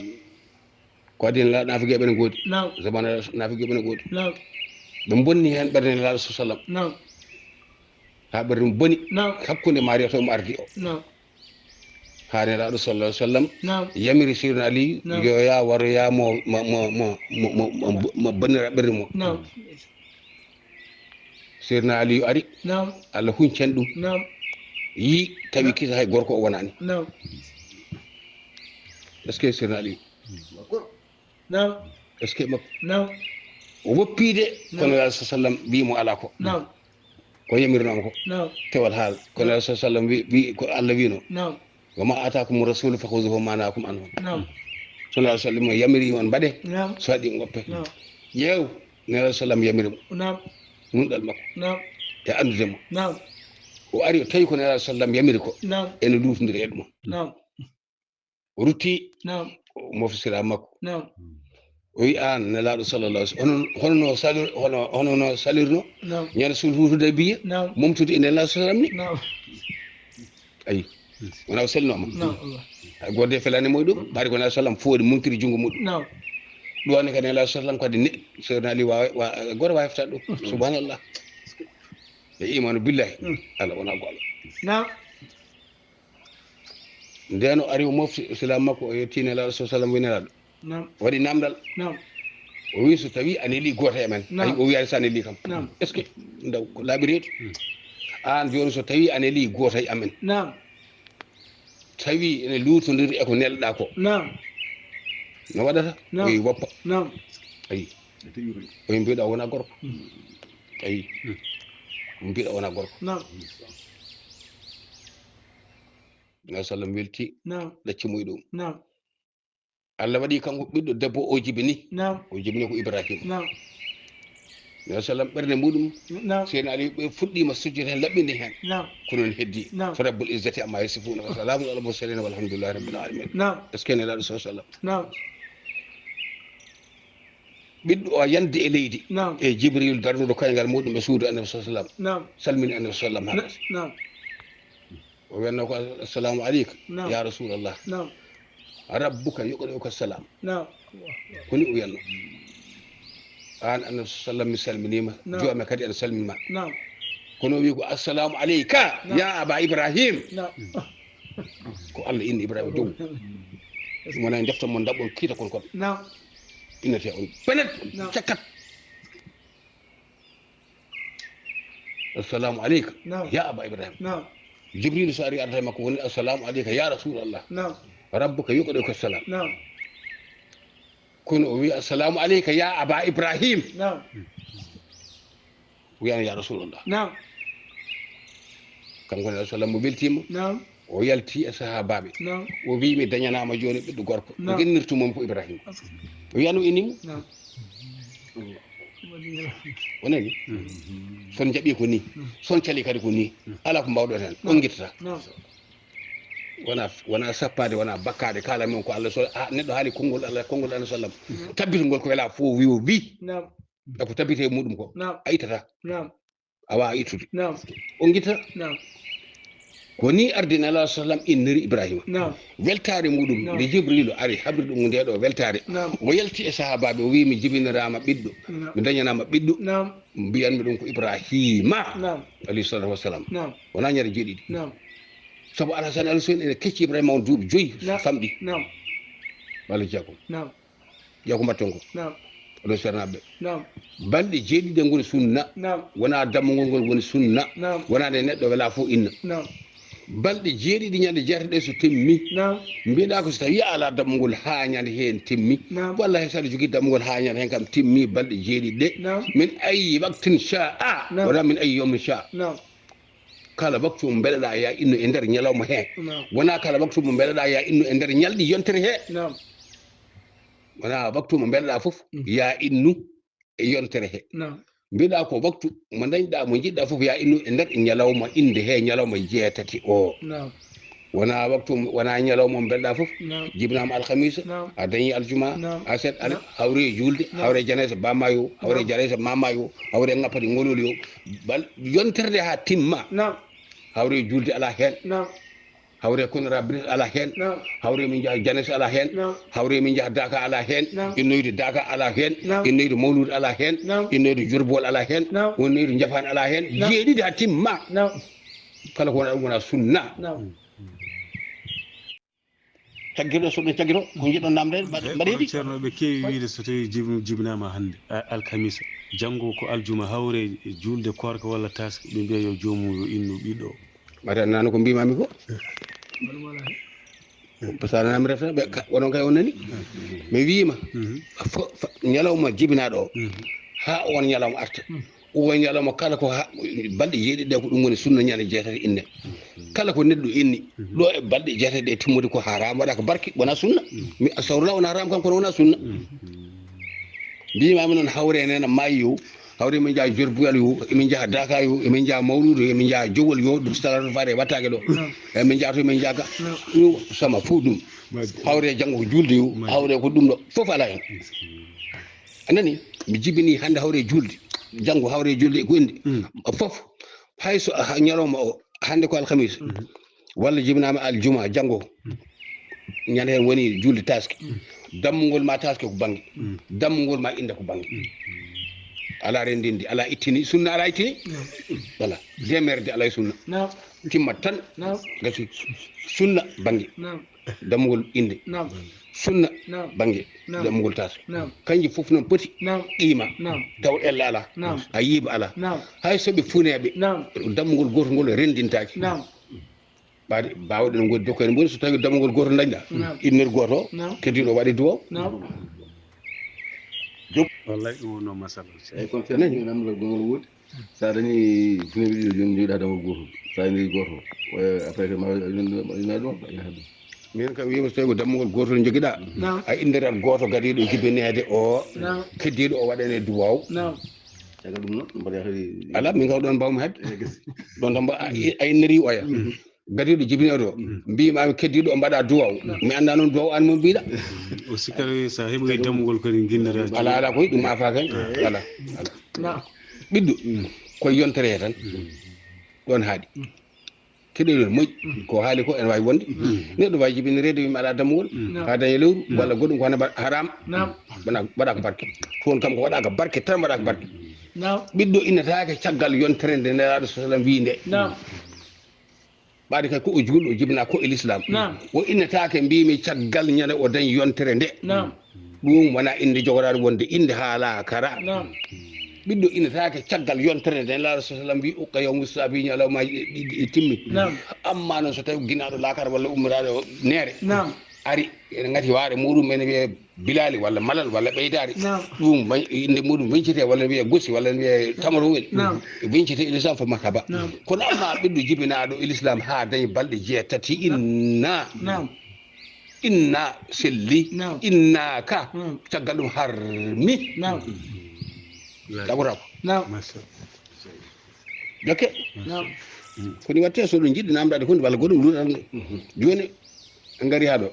Ko adi nela naafigeeɓe ne goodi. Naam. Zamana naafigeeɓe ne goodi. Naam. Ɓe bonni heen ɓernde Nelaaɗo sallam. Naam. Haa ɓernde bonni. Naam. Hakkunde Mariyata omo ardi o. Naam. Haa Nelaaɗo sallallahu alaihi wasallam Naam. yamiri Sirina Ali Naam. yo ya waro ya mo mo mo mo mo mo mo mo bannira ɓernde mo. Naam. Sirina Ali ari. Naam. Allah huncen ɗum. Naam. Yi tawi kisa hay gorko o wonani. Naam. Est-ce que Sirina Ali? Naam. Est-ce que makko? Naam. O woppiide Naam. kono Nelaaɗo sallam wi mo ala ko. Naam. Ko yamirnoma ko. Naam. Tewal haala kono Nelaaɗo sallam wi wi ko Allah wino. Naam. Wa ma atakum rasulu fa khuzuhu wa ma nahakum anhu. Naam. Sallallahu alaihi wasallam yamiri on mbaɗe. Naam. So waɗi ngoppe. Naam. Ƴeew Nelaaɗo sallam yamiri mo. Naam. Nunɗal makko. Naam. E anndude mo. Naam. O ari o tawi ko Nelaaɗo sallam yamiri ko. Naam. Ene luutondiri e ɗum. Naam. O rutti Naam. o mofsira makko. Naam. O wi an Nelaaɗo sallallahu alaihi wasallam hono hono no salir hono hono no salirno. Naam. Ñande sulhu Hudaybiya. Naam. Momtude e Nelaaɗo sallam ni. Naam. Ayi. Wona o selnoma. Naam. Allah. Hay gode felani moy ɗum ɓaari ko Nelaaɗo sallam foori muntiri junngo muɗum. Naam. Ɗuwani ka Nelaaɗo sallam kadi ne, Seydina Ali wa, wa, goto wawata ɗum. Subhanallah. E imanu billahi. Alla wona goɗɗo. Naam. Nden o ari o mofti silaam makko, o yetti Nelaaɗo sallam, wi Nelaaɗo. Naam. Waɗi namdal. Naam. O wi so tawi a neli goto e men. Naam. Ay, o wiyani sa neli kam. Naam. Est-ce que ndaw ko laaɓi reedu? An joni so tawi a neli goto e amen. Naam. Tawi ene luutondiri e ko nelɗa ko. Naam. No waɗata? Naam. O wi woppa. Naam. Ayi. O wi mbiɗa wona gorko. Ayi. Mbiɗa wona gorko. Naam. Nelaaɗo sallam welti. Naam. Ɗacci mo e ɗum. Naam. Alla waɗi kanko ɓiɗɗo debbo o jibini. Naam. O jibini ko Ibrahima. Naam. Nelaaɗo sallam ɓernde muɗum. Naam. Seydina Ali ɓe fuɗɗima sujjude hen, laɓɓinde hen. Naam. Kono ne heddi. Naam. Fa rabbul izzati amma yasifuna wa salamun ala mursalin walhamdulillahi rabbil alamin. Naam. Est-ce que Nelaaɗo sallam? Naam. Ɓiɗɗo o yande e leydi. Naam. E Jibril darnuɗo koyngal muɗum e suudu Annabi sallam. Naam. Salmini Annabi sallam. Naam. O wiyanno ko, "Assalamu aleyka, naam, ya Rasulallah. Naam. Rabbuka yuqri'uka salam." Naam. Ko ni o wiyanno. An Annabi sallam mi salminima. Naam. Joome kadi ene salminima. Naam. Kono o wi ko, "Assalamu aleyka, naam, ya Aba Ibrahim." Naam. Ko Alla inni Ibrahima dow. Ɗum wona e defte mon daɓɓon kiita kon kon. Naam. Innete on. Penet. Naam. Cakkat. "Assalamu aleyka, naam, ya Aba Ibrahim." Naam. Jibril so ari arata e makko woni, "Assalamu aleyka ya Rasulallah. Naam. Rabbuka yuqri'uka salam." Naam. Kono o wi, "Assalamu aleyka ya Aba Ibrahim." Naam. Wiyani, "Ya Rasulallah." Naam. Kanko ne sallam mo weltima. Naam. O yalti e sahabaɓe. Naam. O wi, "Mi dañanama joni ɓiɗɗo gorko." Naam. Gennirtu mom ko Ibrahima. O wiyani o inni mo. Naam. O nani? Son jaɓi ko ni. Son cali kadi ko ni. Ala ko mbawɗo hen. On gittata. Naam. Wona, wona sappade, wona bakkade. Kala men ko Allah so, a, neɗɗo haali konngol Allah, konngol Allah sallam. Tabbitugol ko wela fof wi o wi. Naam. E ko tabbite e muɗum ko. Naam. A ittata. Naam. A wawa ittude. Naam. On gittata. Naam. Ko ni ardi Nelaaɗo sallam inniri Ibrahima. Naam. Weltaare muɗum, naam, nde Jibrilu ari habri ɗum nde ɗo weltaare. Naam. O yalti e sahabaɓe, o wi, "Mi jibinirama ɓiɗɗo. Naam. Mi dañanama ɓiɗɗo." Naam. Mbiyanmi ɗum ko Ibrahima. Naam. Alayhi salatu wassalam. Naam. Wona ñande jeeɗiɗi. Naam. Sabu Alhasan Alhuseyn ene kecci Ibrahima on duuɓi joyi. Naam. Famɗi. Naam. Walla jeegom. Naam. Ƴeew ko mbaɗton ko. Naam. Oɗo sernaɓe. Naam. Balɗe jeeɗiɗi ɗe ngoni sunna. Naam. Wona dammugol ngol woni sunna. Naam. Wona nde neɗɗo wela fof inna. Naam. Balɗe jeeɗiɗi ñande jeetati ɗe so timmi. Naam. Mbiɗa ko so tawi a ala dammugol ha ñande heen timmi. Naam. Wallahi saɗa jogui dammugol ha ñande heen kam timmi balɗe jeeɗiɗi ɗe. Naam. Min ayi waktin sha'a. Naam. Wona min ayi yawmin sha'a. Naam. Kala waktu mo mbeɗaɗa ya innu e nder ñalawma he. Naam. Wona kala waktu mo mbeɗaɗa ya innu e nder ñalɗi yontere he. Naam. Wona waktu mo mbeɗaɗa fof, mhm, ya innu e yontere he. Naam. Mbiɗa ko waktu mo dañɗa, mo jiɗɗa fof, ya innu e nder ñalawma inde he, ñalawma jeetati o. Naam. Wona waktu, wona ñalawma mo mbeɗaɗa fof. Naam. Jibinama alhamisa, naam, a dañi aljuma, naam, aset, ala, naam, hawre julde, naam, hawre janaysa bamma yo, hawre, naam, janaysa mama yo, hawre ngappati ngolol yo. Bal, yontere nde ha timma. Naam. Hawre julde ala hen. Naam. Hawre kono rabris ala hen. Naam. Hawre min jaha janes ala hen. Naam. Hawre min jaha daka ala hen. Naam. Innoyde daka ala hen. Naam. Innoyde mawlud ala hen. Naam. Innoyde jorbol ala hen. Naam. Innoyde jafan ala hen. Naam. Jeeɗiɗi ha timma. Naam. Kala ko wona ɗum wona sunna. Naam. Caggirɗo, so ɗum caggito, ko jiɗɗon namde, mbaɗ-, mbaɗe ɗi. Ceerno, ɓe keewi wiide so tawi jib-, jibinaama hannde, a-, alkamisa, janngo ko aljuma, hawre e juulde koorka walla taaske, ɓe mbiya yo joomum yo innu ɓiɗɗo o. Mbaɗa nano ko mbimami ko. Parce que a nani mi refta, ɓe ka-, onon kay on nani. Mi wiima, mhm, fo-, fo-, ñalawma jibinaaɗo o, mhm, haa on ñalawma arta. Mhm. Uwa ñalawma kala ko ha, balɗe jeeɗiɗi ɗe ko ɗum woni sunna ñande jeetati inne. Kala ko neɗɗo inni, mhm, ɗo e balɗe jeetati ɗe timmude ko haram, waɗa ko barki, wona sunna. Mhm. Mi astawrula wona haram kam kono wona sunna. Mhm. Mbimami noon hawre nena maayi yo, hawre min jaa jorbuyal yo, emin jaa daka yo, emin jaa mawludu yo, emin jaa jowol yo, ɗum salatu fare wattake ɗo. Mhm. Emin jaa to emin jaa ga. Mhm. Ɗum sama fof ɗum. Hawre janngo ko julde yo, hawre ko ɗum ɗo. Fof ala hen. A nani? Mi jibini hannde hawre julde, janngo hawre julde e ko indi. Mm. Fof, hay so ha ñalawma o, hannde ko alhamisa, mm, walla jibinaama aljuma, janngo, mm, ñande heen woni julde taaske. Mm. Dammugol ma taske ko bannge. Dammugol ma innde ko bannge. Alaa renndinde, alaa ittini, sunna alaa ittini. Voilà. Deemeerde alaa e sunna. Timmat tan. Gasi. Sunna bannge. Dammugol innde. Sunna bannge. Dammugol taske. Kanji fof noon poti qiima. Taw ella alaa. A yiiba alaa. Hay so ɓe funeeɓe. Dammugol gootol ngol renndintaake. Ɓaade baawɗen ngoni jokkoyde mboni so tawi dammugol gootol dañɗa. Innir gooto o, keddiiɗo o waɗi duwaw. Wallay ɗum wonno masala. Eyi, kon feere namdal gongol woodi. Sa dañi funeeɓe ɗiɗo, jooni njogiɗa dammugol gootol. Sa inniri gooto o, après que ma ina ɗum yaha ɗum. Min kam wiyimi so tawi ko dammugol gootol jogiɗa, a inndirat gooto gadiiɗo jibineede o, keddiiɗo o waɗane duwaw. Caggal ɗum noon mbaɗa kadi. Alaa, min kam ɗoon mbawmi haɓde. Ɗoon tan mba a inniri oya. Gadiiɗo jibinooɗo o, mbiimaami keddiiɗo o mbaɗa duwaw. Mi anndaa noon duwaw aan mo mbiiɗa. O sikkata sa heɓoyi dammugol kadi nginnata. Alaa, alaa, koy ɗum afaaka heen. Alaa, alaa. Ɓiɗɗo, koye yontere he tan. Ɗoon haaɗi. Keɗoɗon moƴƴi. Ko haali ko ene waawi wonde. Neɗɗo waawi jibinireede wiima alaa dammugol. Haa daña lewru walla goɗɗum ko hana mbaɗa haraam. Waɗa ko barke. Toon kam ko waɗa ko barke tan, waɗa ko barke. Ɓiɗɗo innetaake caggal yontere nde Nelaaɗo sa sallam wii nde. Ɓaade kay ko o juulɗo, o jibinaa ko e lislaam. O innetaake mbiimi caggal ñande o dañi yontere nde. Ɗum wonaa innde jogoraade wonde innde haalaa kara. Ɓiɗɗo innetaake caggal yontere nde Nelaaɗo sa sallam mbii uqqa yawmu sabi, ñalawmaaji ɗi ɗi- ɗi timmi. Amma noon so tawi ginaaɗo laakara walla ummiraaɗo neere ari ene ngati waare muɗum ene wiyee bilaali walla malal walla ɓeydaari. Ɗum bañ- innde muɗum weñcitee walla ne wiyee gosi walla ne wiyee tamarowel. Weñcitee e lislaam fa marhaba. Kono amma ɓiɗɗo jibinaaɗo e lislaam haa dañi balɗe jeetati inna inna selli inna ka caggal ɗum harmi. Ɗaɓotako jokke. Koni watte soɗo jiɗɗi namdade hunde walla goɗɗum luɗal nde. Joni en gari ha ɗo.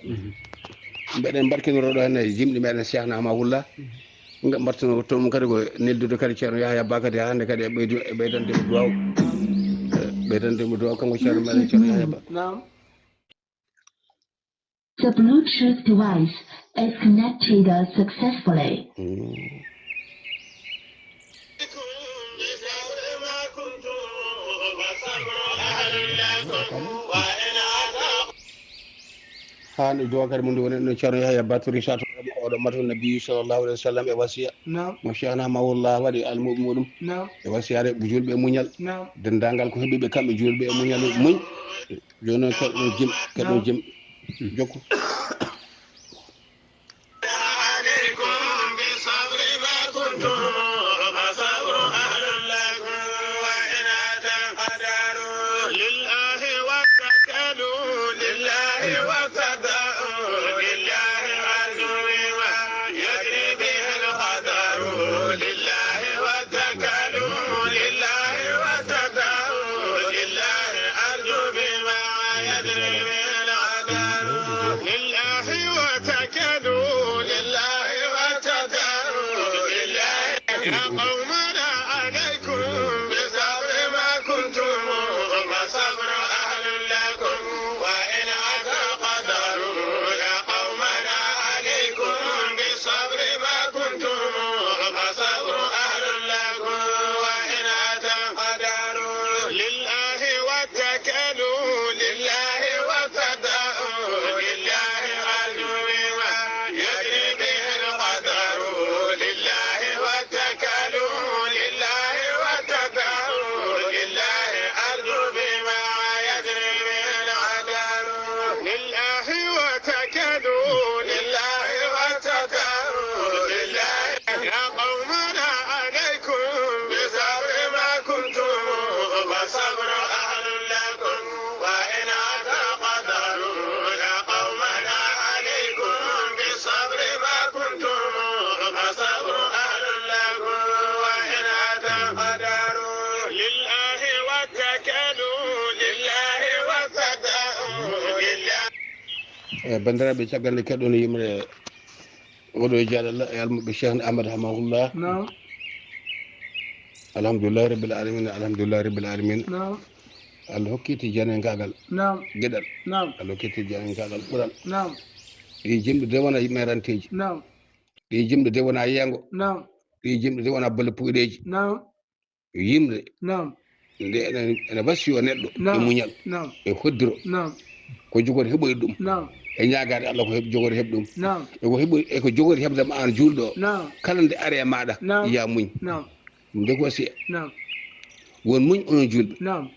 Mbeɗen mbarkinoro ɗo henne jimɗi meɗen Cheikh Nahma Wulla. Mbartino toon mum kadi ko neldude kadi Ceerno Yahya Ba kadi ha hannde kadi e ɓeydu e ɓeydande mo duwaw. Ɓeydande mo duwaw kanko Ceerno meɗen Ceerno Yahya Ba. The Bluetooth device is connected successfully. Haa nde duwa kadi mo ndu woni no Ceerno Yahya Baturi Sato oɗo matu Nabi sallallahu alaihi wasallam e wasiya mo Cheikh Nahma Wallah waɗi almuɓe muɗum e wasiyare julɓe e muñal. Denndaangal ko heɓiɓe kamɓe julɓe e muñal muñ. Jooni noon keɗɗo jim keɗɗo jim jokku. E banndiraaɓe, caggal nde keɗɗon yimre oɗo e jaaɗalla e almuɓe Cheikh Ahmad Hamahullah. Alhamdulillahi rabbil alamin, alhamdulillahi rabbil alamin. Allah hokki tijjaninkaagal geɗal. Allah hokki tijjaninkaagal ɓural. Ɗi jimɗi de wona meranteeji. Naam. Ɗi jimɗi de wona yeengo. Naam. Ɗi jimɗi de wona bolle puyɗeeji. Naam. Yimre. Naam. Nde ene, ene wasiyo neɗɗo e muñal, e hoddiro. Naam. Ko jogori heɓoyde ɗum. Naam. E ñaagaade Allah ko heɓ-, jogori heɓ ɗum. Naam. E ko heɓoy-, e ko jogori heɓde ma aan juulɗo o. Naam. Kala nde ari e maaɗa, naam, ya muñ. Naam. Ɗum de ko wasiya. Naam. Won muñ onon juulɓe. Naam.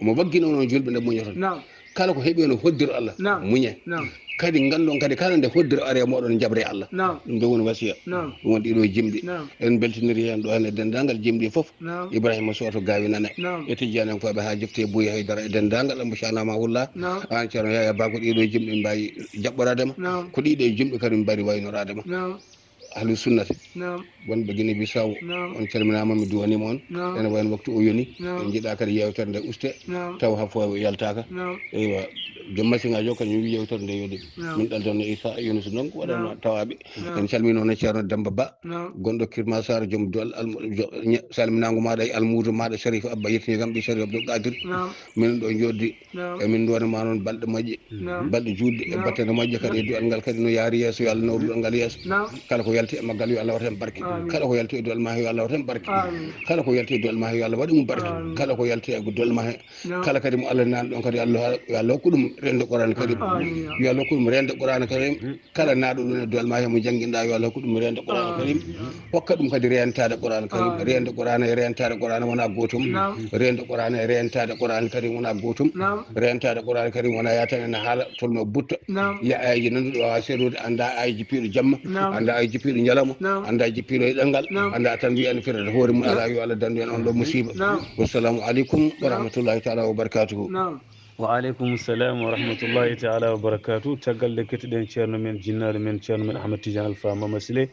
Omo waggina onon juulɓe nde muñoton. Naam. Kala ko heɓi on hoddiro Allah, naam, muñe. Naam. Kadi nganndon kadi kala nde hoddiro ari e mooɗon jaɓre Allah. Naam. Ɗum de woni wasiya. Naam. Ɗum woni ɗiɗo jimɗi. Naam. En mbeltiniri heen ɗo heen e denndaangal jimɗi fof. Naam. Ibrahima Soto Gaawi Nane. Naam. E Tijjaanyankooɓe haa jofti e Buy Haydara e denndaangal Ambo Canama Wulla. Naam. Aan Ceerno Yaya Ba ko ɗiɗo jimɗi mbaawi jaɓɓoraade ma. Naam. Ko ɗiɗo jimɗi kadi mbaawi waynoraade ma. Naam. Ahlu sunnati. Naam. Wonɓe Guinée Bissau. Naam. On calminaama, mi duwaniima on. Naam. Ene wayno waktu o yoni. Naam. En njiɗaa kadi yeewtere nde uste. Naam. Taw haa foof yaltaaka. Naam. Eywa, joom masiŋaaji o kañum wi yeewtere nde yoni. Naam. Min ɗaldanno Issa Yunus Ndongo waɗano, naam, tawaaɓe. Naam. En calmino ne Ceerno Demba Ba. Naam. Gonɗo Kirmasar, joom dol al-, jo-, ña-, salminaango maaɗa e almuudo maaɗa Sharif Abba, yettini kam ɓe Sharif Abdoul Qadir. Naam. Minen ɗo jooɗdi. Naam. Emin nduwanima noon balɗe moƴƴe, naam, balɗe juutɗe e, naam, battane moƴƴe kadi e du'al ngal kadi no yaari yeeso, yo Allah nawru du'al ngal yeeso. Naam. Kala ko yalti e maggal yo Allah wat heen barke. Amiin. Kala ko yalti e du'al ma he yo Allah wat heen barke. Amiin. Kala ko yalti e du'al ma he yo Allah waɗ ɗum barke. Amiin. Kala ko yalti e du'al ma he, naam, kala kadi mo Allah nani ɗon kadi Allah, yo Allah hokku ɗum rende Qur'an Karim. Amiin. Yo Allah hokku ɗum rende Qur'an Karim. Kala naaɗo ɗum e du'al ma he mo jannginɗa yo Allah hokku ɗum rende Qur'an Karim. Amiin. Hokka ɗum kadi rentaade Qur'an Karim. Amiin. Rende Qur'an e rentaade Qur'an wona gootum. Naam. Rende Qur'an e rentaade Qur'an Karim wona gootum. Naam. Rentaade Qur'an Karim wona yaha tan ene haala tolno butta. Naam. Ya ayji nanduɗo wawa seedoode, annda ayji piiɗo jamma, naam, annda ayji piiɗo ñalawma, naam, annda ayji piiɗo e ɗanngal, naam, annda tan wiya ene firata hoore mum, naam, ala yo Allah dandu en on ɗo musiba. Naam. Wassalamu aleykum wa, naam, rahmatullahi taala wa barakatuhu. Naam. Wa aleykum salam wa rahmatullahi taala wa barakatuh. Caggal nde kettuɗen ceerno men, jinnaaɗo men, ceerno men Ahmad Tidiane Alpha Mama Sile,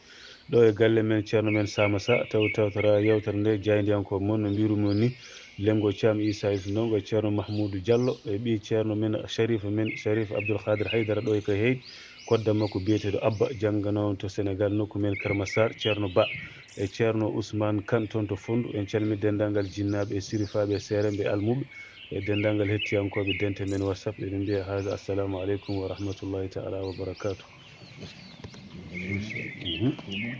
ɗo e galle men, ceerno men Sama Sa, taw tawtora yewtere nde, jaayndiyankooɓe mon, no mbiirumin ni, Lengo Caam Isa Yusuf Ndongo, ceerno Mahmoudou Diallo, e ɓii ceerno men, Sharif men, Sharif Abdoul Khadir Haydara, ɗo e Kayhayɗi, kodda makko biyeteeɗo Abba, jannganoowo to Senegal, nokku men Kër Massar, ceerno Ba, e ceerno Ousmane Kane toon to Fonndu. En calmini denndaangal jinnaaɓe e sirifaaɓe e seeremɓe e almuɓe. E denndaangal hettiyankooɓe dente men WhatsApp, eɗen mbiya haza, assalamu aleykum wa rahmatullahi taala wa barakatuh. Mhm.